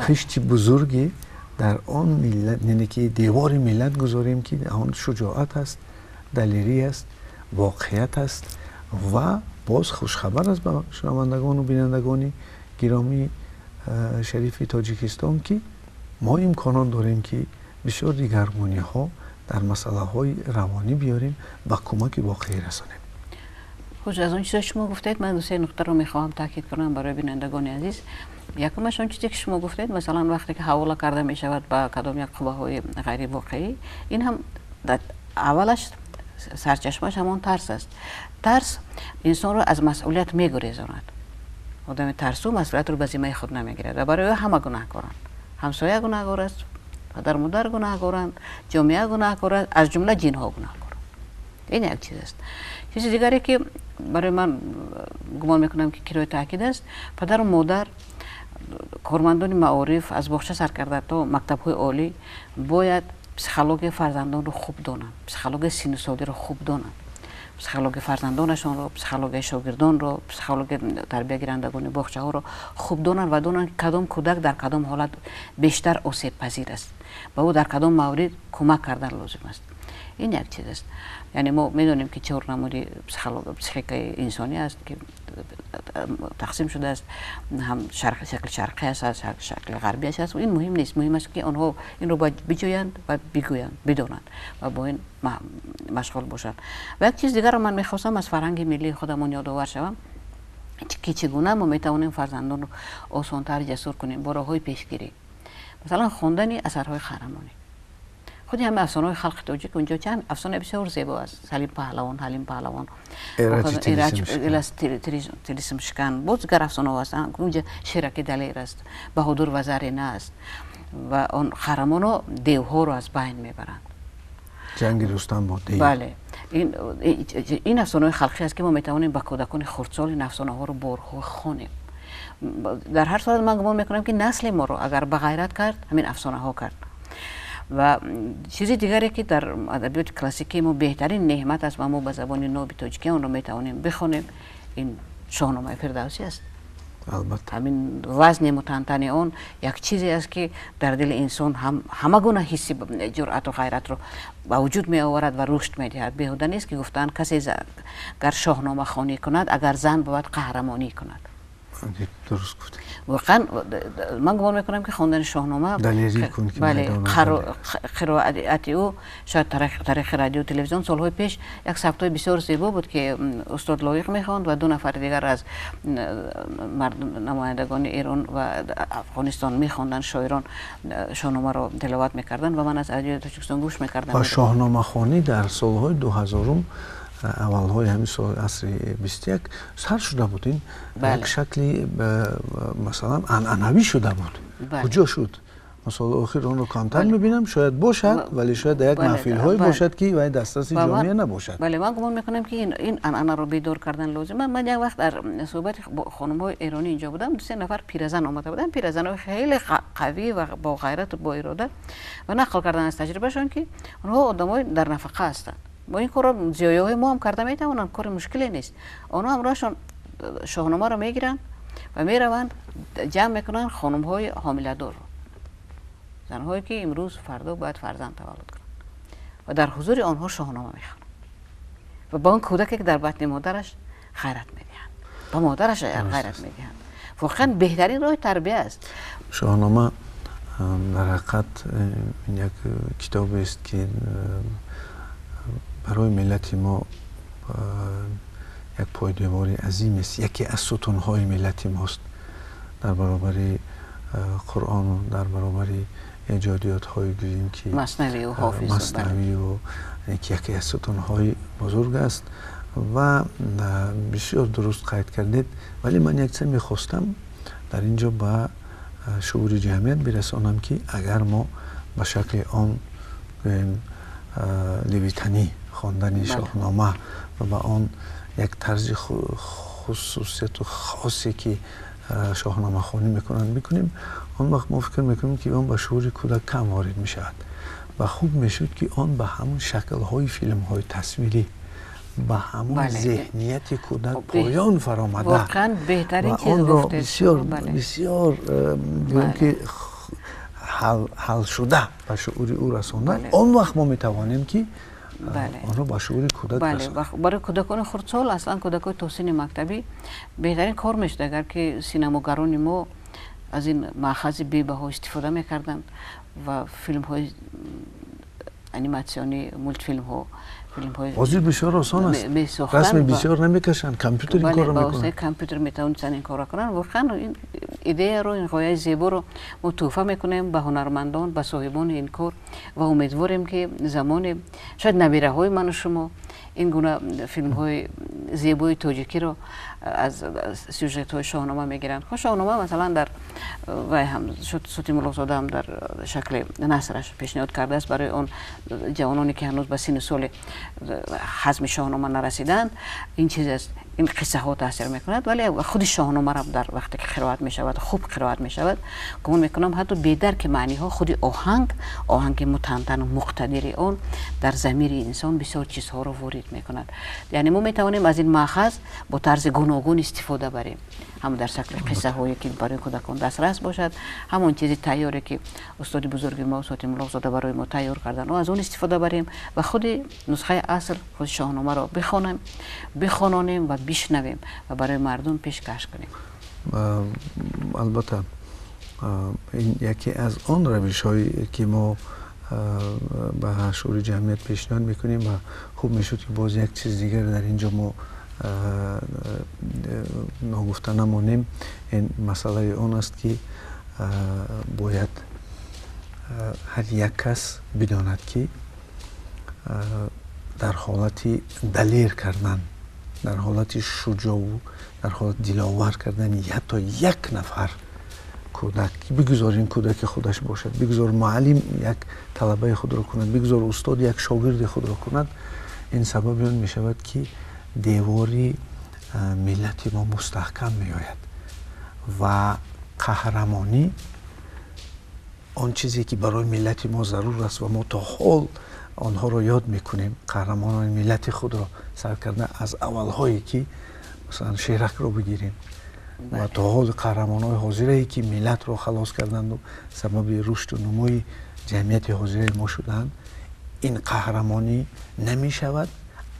хишти бузурге дар он миллат, яъне ки девори миллат гузорем, ки он шуҷоат аст, далерӣ аст, воқеият аст. Ва боз хушхабар аст ба шунавандагону бинандагони гиромии шарифи Тоҷикистон, ки мо имконот дорем, ки бисёр дигаргуниҳо дар масъалаҳои равонӣ биёрем ва кӯмаки воқеӣ расонем. Хуш, аз он чизое шумо гуфтед, ман ду-се нуқтаро мехоҳам таъкид кунам барои бинандагони азиз. Якумаш, он чизе ки шумо гуфтед, масалан, вақте ки ҳавола карда мешавад ба кадом як қувваҳои ғайривоқеӣ, ин ҳам аввалаш сарчашмааш ҳамон тарс аст. Тарс инсонро аз масъулият мегурезонад. Одами тарсу масъулиятро ба зиммаи худ намегирад ва барои ӯ ҳама гунаҳкоранд: ҳамсоя гунаҳкор аст, падару модар гунаҳкоранд, ҷомеа гунаҳкор аст, аз ҷумла ҷинҳо гунаҳкоранд. Ин як чиз аст. Чизи дигаре, ки барои ман гумон мекунам, ки кирои таъкид аст, падару модар, кормандони маориф, аз боғча сар карда то мактабҳои олӣ, бояд психологияи фарзандонро хуб донанд, психологияи синну солиро хуб донанд, психологияи фарзандонашонро, психологияи шогирдонро, психологияи тарбиягирандагони боғчаҳоро хуб донанд ва донанд, ки кадом кӯдак дар кадом ҳолат бештар осебпазир аст, ба ӯ дар кадом маврид кӯмак кардан лозим аст. Ин як чиз аст. Яъне мо медонем, ки чор намуди психикаи инсонӣ аст, ки тақсим шудааст, ҳам шакли шарқӣ аст, шакли ғарбиаш аст. Ин муҳим нест. Муҳим аст, ки онҳо инро бояд биҷӯянд ва бигӯянд, бидонанд ва бо ин машғул бошанд. Ва як чиз дигарро ман мехостам аз фарҳанги миллии худамон ёдовар шавам, ки чӣ гуна мо метавонем фарзандонро осонтар ҷасур кунем бо роҳҳои пешгирӣ. Масалан, хондани асарҳои қаҳрамонӣ, худи ҳама афсонаҳои халқи тоҷик. Унҷо чанд афсона бисёр зебо аст: Салим паҳлавон, Ҳалим паҳлавон, Тилисмшикан, боз дигар афсонаҳо ҳастанд. Унҷа Шераки далер аст, Баҳодур ва Зарина аст ва он қаҳрамонҳо девҳоро аз байн мебаранд. Ҷанги Рустам бо дев. Бале, ин афсонаҳои халқӣ аст, ки мо метавонем ба кӯдакони хурдсол ин афсонаҳоро борҳо хонем. Дар ҳар сурат, ман гумон мекунам, ки насли моро агар ба ғайрат кард, ҳамин афсонаҳо кард. Ва чизи дигаре, ки дар адабиёти классикии мо беҳтарин неъмат аст ва мо ба забони ноби тоҷикӣ онро метавонем бихонем, ин Шоҳномаи Фирдавсӣ аст. Албатта. Ҳамин вазни мутантани он як чизе аст, ки дар дили инсон ҳама гуна ҳисси ҷуръату ғайратро ба вуҷуд меоварад ва рушд медиҳад. Беҳуда нест, ки гуфтаанд: касе гар шоҳномахонӣ кунад, агар зан бовад, қаҳрамонӣ кунад. Дуруст гуфтед. Воқеан, ман гумон мекунам, ки хондани Шоҳнома, бале, қироати ӯ, шояд тариқи радио, телевизион. Солҳои пеш як сабтҳои бисёр зебо буд, ки устод Лоиқ мехонд ва ду нафари дигар аз намояндагони Эрон ва Афғонистон мехонданд, шоирон Шоҳномаро тиловат мекарданд ва ман аз Радиои Тоҷикистон гӯш мекардам. Ва шоҳномахонӣ дар солҳои 2000-ум, аввалҳои ҳамин сол, асри 21 сар шуда буд. Ин як шакли, масалан, анъанавӣ шуда буд. Куҷо шуд? Солҳои охир онро камтар мебинам. Шояд бошад, вале шояд дар як маҳфилҳое бошад, ки вай дастраси ҷомеа набошад. Бале, ман гумон мекунам, ки ин анъанаро бедор кардан лозим. Ман як вақт дар суҳбати хонумҳои эронӣ инҷо будам. Ду се нафар пиразан омада буданд, пиразанҳои хеле қавӣ ва бо ғайрату бо ирода, ва нақл кардан аз таҷрибашон, ки онҳо одамои дар нафақа ҳастанд. Бо ин корро зиёиҳои мо ҳам карда метавонанд, кори мушкиле нест. Онҳо ҳамроҳашон Шоҳномаро мегиранд ва мераванд, ҷамъ мекунанд хонумҳои ҳомиладорро, занҳое ки имрӯз фардо бояд фарзанд таваллуд кунанд, ва дар ҳузури онҳо Шоҳнома мехонанд ва ба он кӯдаке, ки дар батни модараш, ғайрат медиҳанд, ба модараш ғайрат медиҳанд. Воқеан, беҳтарин роҳи тарбия аст. Шоҳнома дар ҳақиқат як китобест, ки барои миллати мо як пойдевори азим аст, яке аз сутунҳои миллати мост дар баробари Қуръону дар баробари эҷодиётҳои, гӯем ки, Маснавию Ҳофиз. Маснавию, ки яке аз сутунҳои бузург аст. Ва бисёр дуруст қайд кардед, вале ман як чиз мехостам дар ин ҷо ба шуури ҷамъият бирасонам, ки агар мо ба шакли он, гӯем, левитанӣ хондани Шоҳнома ва ба он як тарзи хусусияту хосе ки шоҳномахонӣ мекунанд бикунем, он вақт мо фикр мекунем, ки он ба шуури кӯдак кам ворид мешавад ва хуб мешуд, ки он ба ҳамон шаклҳои филмҳои тасвирӣ, ба ҳамон зеҳнияти кӯдак поён фаромада беҳтарин ва онро бисёр бисёр, гӯем ки, ҳалшуда ба шуури ӯ расонад. Он вақт мо метавонем, ки онро ба шуури кӯдак. Барои кӯдакони хурдсол, аслан кӯдакои то синни мактабӣ, беҳтарин кор мешуд, агар ки синамогарони мо аз ин маъхази бебаҳо истифода мекарданд ва филмҳои аниматсионӣ, мултфилмҳо, филмҳои ҳозир бисёр осон аст, расми бисёр намекашанд, компютер ин корро мекунад. Компютер метавонистанд ин корро кунанд. Воқеан, ин идеяро, ин ғояи зеборо мо тӯҳфа мекунем ба ҳунармандон, ба соҳибони ин кор ва умедворем, ки замоне шояд набираҳои ману шумо ин гуна филмҳои зебои тоҷикиро аз сюжетҳои Шоҳнома мегиранд. Хо, Шоҳнома, масалан, дар вай ҳам Сути Муллозода ҳам дар шакли насраш пешниҳод кардааст барои он ҷавононе, ки ҳанӯз ба синну соли ҳазми Шоҳнома нарасиданд. Ин чиз аст, ин қиссаҳо таъсир мекунад, вале худи Шоҳномаро дар вақте ки қироат мешавад, хуб қироат мешавад, гумон мекунам, ҳатто бедарки маъниҳо, худи оҳанг, оҳанги мутантану муқтадири он дар замири инсон бисёр чизҳоро ворид мекунад. Яъне мо метавонем аз ин маъхаз бо тарзи гуногун истифода барем, ҳам дар шакли қиссаҳое, ки барои кӯдакон дастрас бошад, ҳамон чизи тайёре, ки устоди бузурги мо Соти Муллоқзода барои мо тайёр кардан, аз он истифода барем ва худи нусхаи асл, худи Шоҳномаро бихонем, бихононем ва бишнавем ва барои мардум пешкаш кунем. Албатта, ин яке аз он равишҳое, ки мо ба шуури ҷамъият пешниҳод мекунем. Ва хуб мешуд, ки боз як чиз дигар дар ин ҷо мо ногуфта намонем. Ин масъалаи он аст, ки бояд ҳар як кас бидонад, ки дар ҳолати далер кардан, дар ҳолати шуҷоъу дар ҳолати диловар кардани ҳатто як нафар кӯдак, бигузор ин кӯдаки худаш бошад, бигузор муаллим як талабаи худро кунад, бигузор устод як шогирди худро кунад, ин сабаби он мешавад, ки девори миллати мо мустаҳкам меояд. Ва қаҳрамонӣ, он чизе, ки барои миллати мо зарур аст ва мо то ҳол онҳоро ёд мекунем, қаҳрамонони миллати худро, сар карда аз аввалҳое, ки масалан Шеракро бигирем, ва то ҳол қаҳрамонҳои ҳозирае, ки миллатро халос карданду сабаби рушду нумӯи ҷамъияти ҳозираи мо шуданд, ин қаҳрамонӣ намешавад,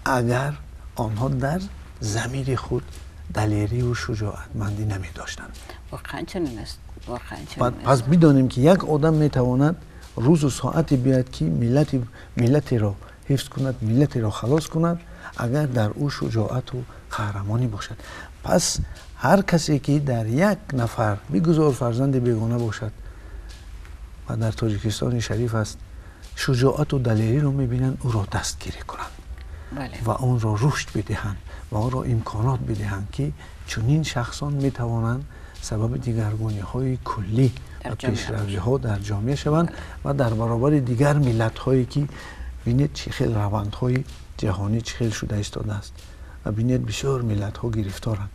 агар онҳо дар замири худ далериву шуҷоатмандӣ намедоштанд. Воқеан чунин аст, воқеан чунин. Пас бидонем, ки як одам метавонад рӯзу соате биёяд, ки миллатеро ҳифз кунад, миллатеро халос кунад, агар дар ӯ шуҷоату қаҳрамонӣ бошад. Пас ҳар касе, ки дар як нафар, бигузор фарзанди бегона бошад ва дар Тоҷикистони шариф аст, шуҷоату далериро мебинанд, ӯро дастгирӣ кунанд ва онро рушд бидиҳанд ва онро имконот бидиҳанд, ки чунин шахсон метавонанд сабаби дигаргуниҳои куллӣ ва пешравиҳо дар ҷомеа шаванд ва дар баробари дигар миллатҳое, ки бинед, чӣ хел равандҳои ҷаҳонӣ чӣ хел шуда истодааст ва бинед, бисёр миллатҳо гирифторанд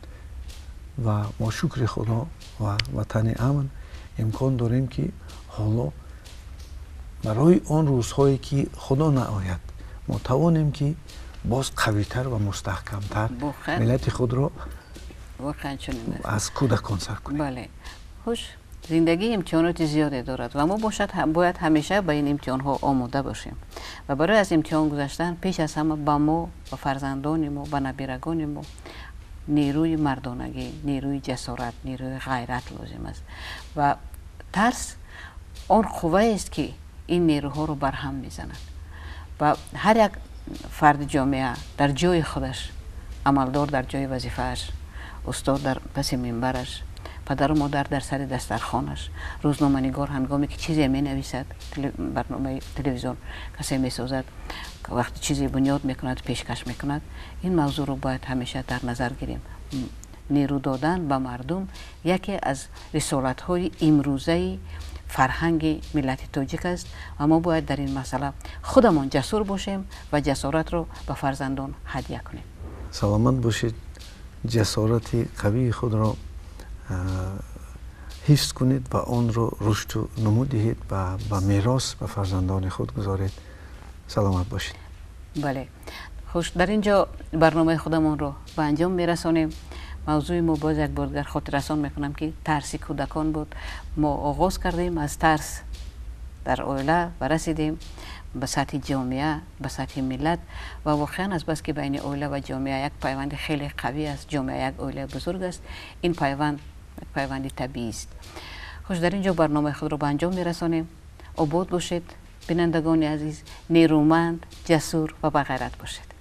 ва мо, шукри Худо ва ватани амн, имкон дорем, ки ҳоло барои он рӯзҳое, ки Худо наояд, мо тавонем, ки боз қавитар ва мустаҳкамтар миллати худро аз кӯдакон сар кунем. Бале, хуш, зиндагӣ имтиҳоноти зиёде дорад ва мо бошад бояд ҳамеша ба ин имтиҳонҳо омода бошем. Ва барои аз имтиҳон гузаштан пеш аз ҳама ба мо, ба фарзандони мо, ба набирагони мо нерӯи мардонагӣ, нерӯи ҷасорат, нерӯи ғайрат лозим аст. Ва тарс он қувваест, ки ин нерӯҳоро барҳам мезанад. Ва ҳар як фарди ҷомеа дар ҷои худаш, амалдор дар ҷои вазифааш, устод дар паси минбараш, падару модар дар сари дастархонаш, рӯзноманигор ҳангоме ки чизе менависад, барномаи телевизион касе месозад, вақти чизе бунёд мекунад, пешкаш мекунад, ин мавзӯъро бояд ҳамеша дар назар гирем. Нерӯ додан ба мардум яке аз рисолатҳои имрӯзаи фарҳанги миллати тоҷик аст ва мо бояд дар ин масъала худамон ҷасур бошем ва ҷасоратро ба фарзандон ҳадя кунем. Саломат бошед, ҷасорати қавии худро ҳифз кунед ва онро рушду нумӯ диҳед ва ба мерос ба фарзандони худ гузоред. Саломат бошед. Бале, хуш, дар ин ҷо барномаи худамонро ба анҷом мерасонем. Мавзӯи мо, боз як бор дигар хотиррасон мекунам, ки тарси кӯдакон буд. Мо оғоз кардем аз тарс дар оила ва расидем ба сатҳи ҷомеа, ба сатҳи миллат. Ва воқеан, азбаски байни оила ва ҷомеа як пайванди хеле қавӣ аст, ҷомеа як оилаи бузург аст, ин пайванд як пайванди табиӣ аст. Хуш, дар ин ҷо барномаи худро ба анҷом мерасонем. Обод бошед, бинандагони азиз, нерӯманд, ҷасур ва бағайрат бошед.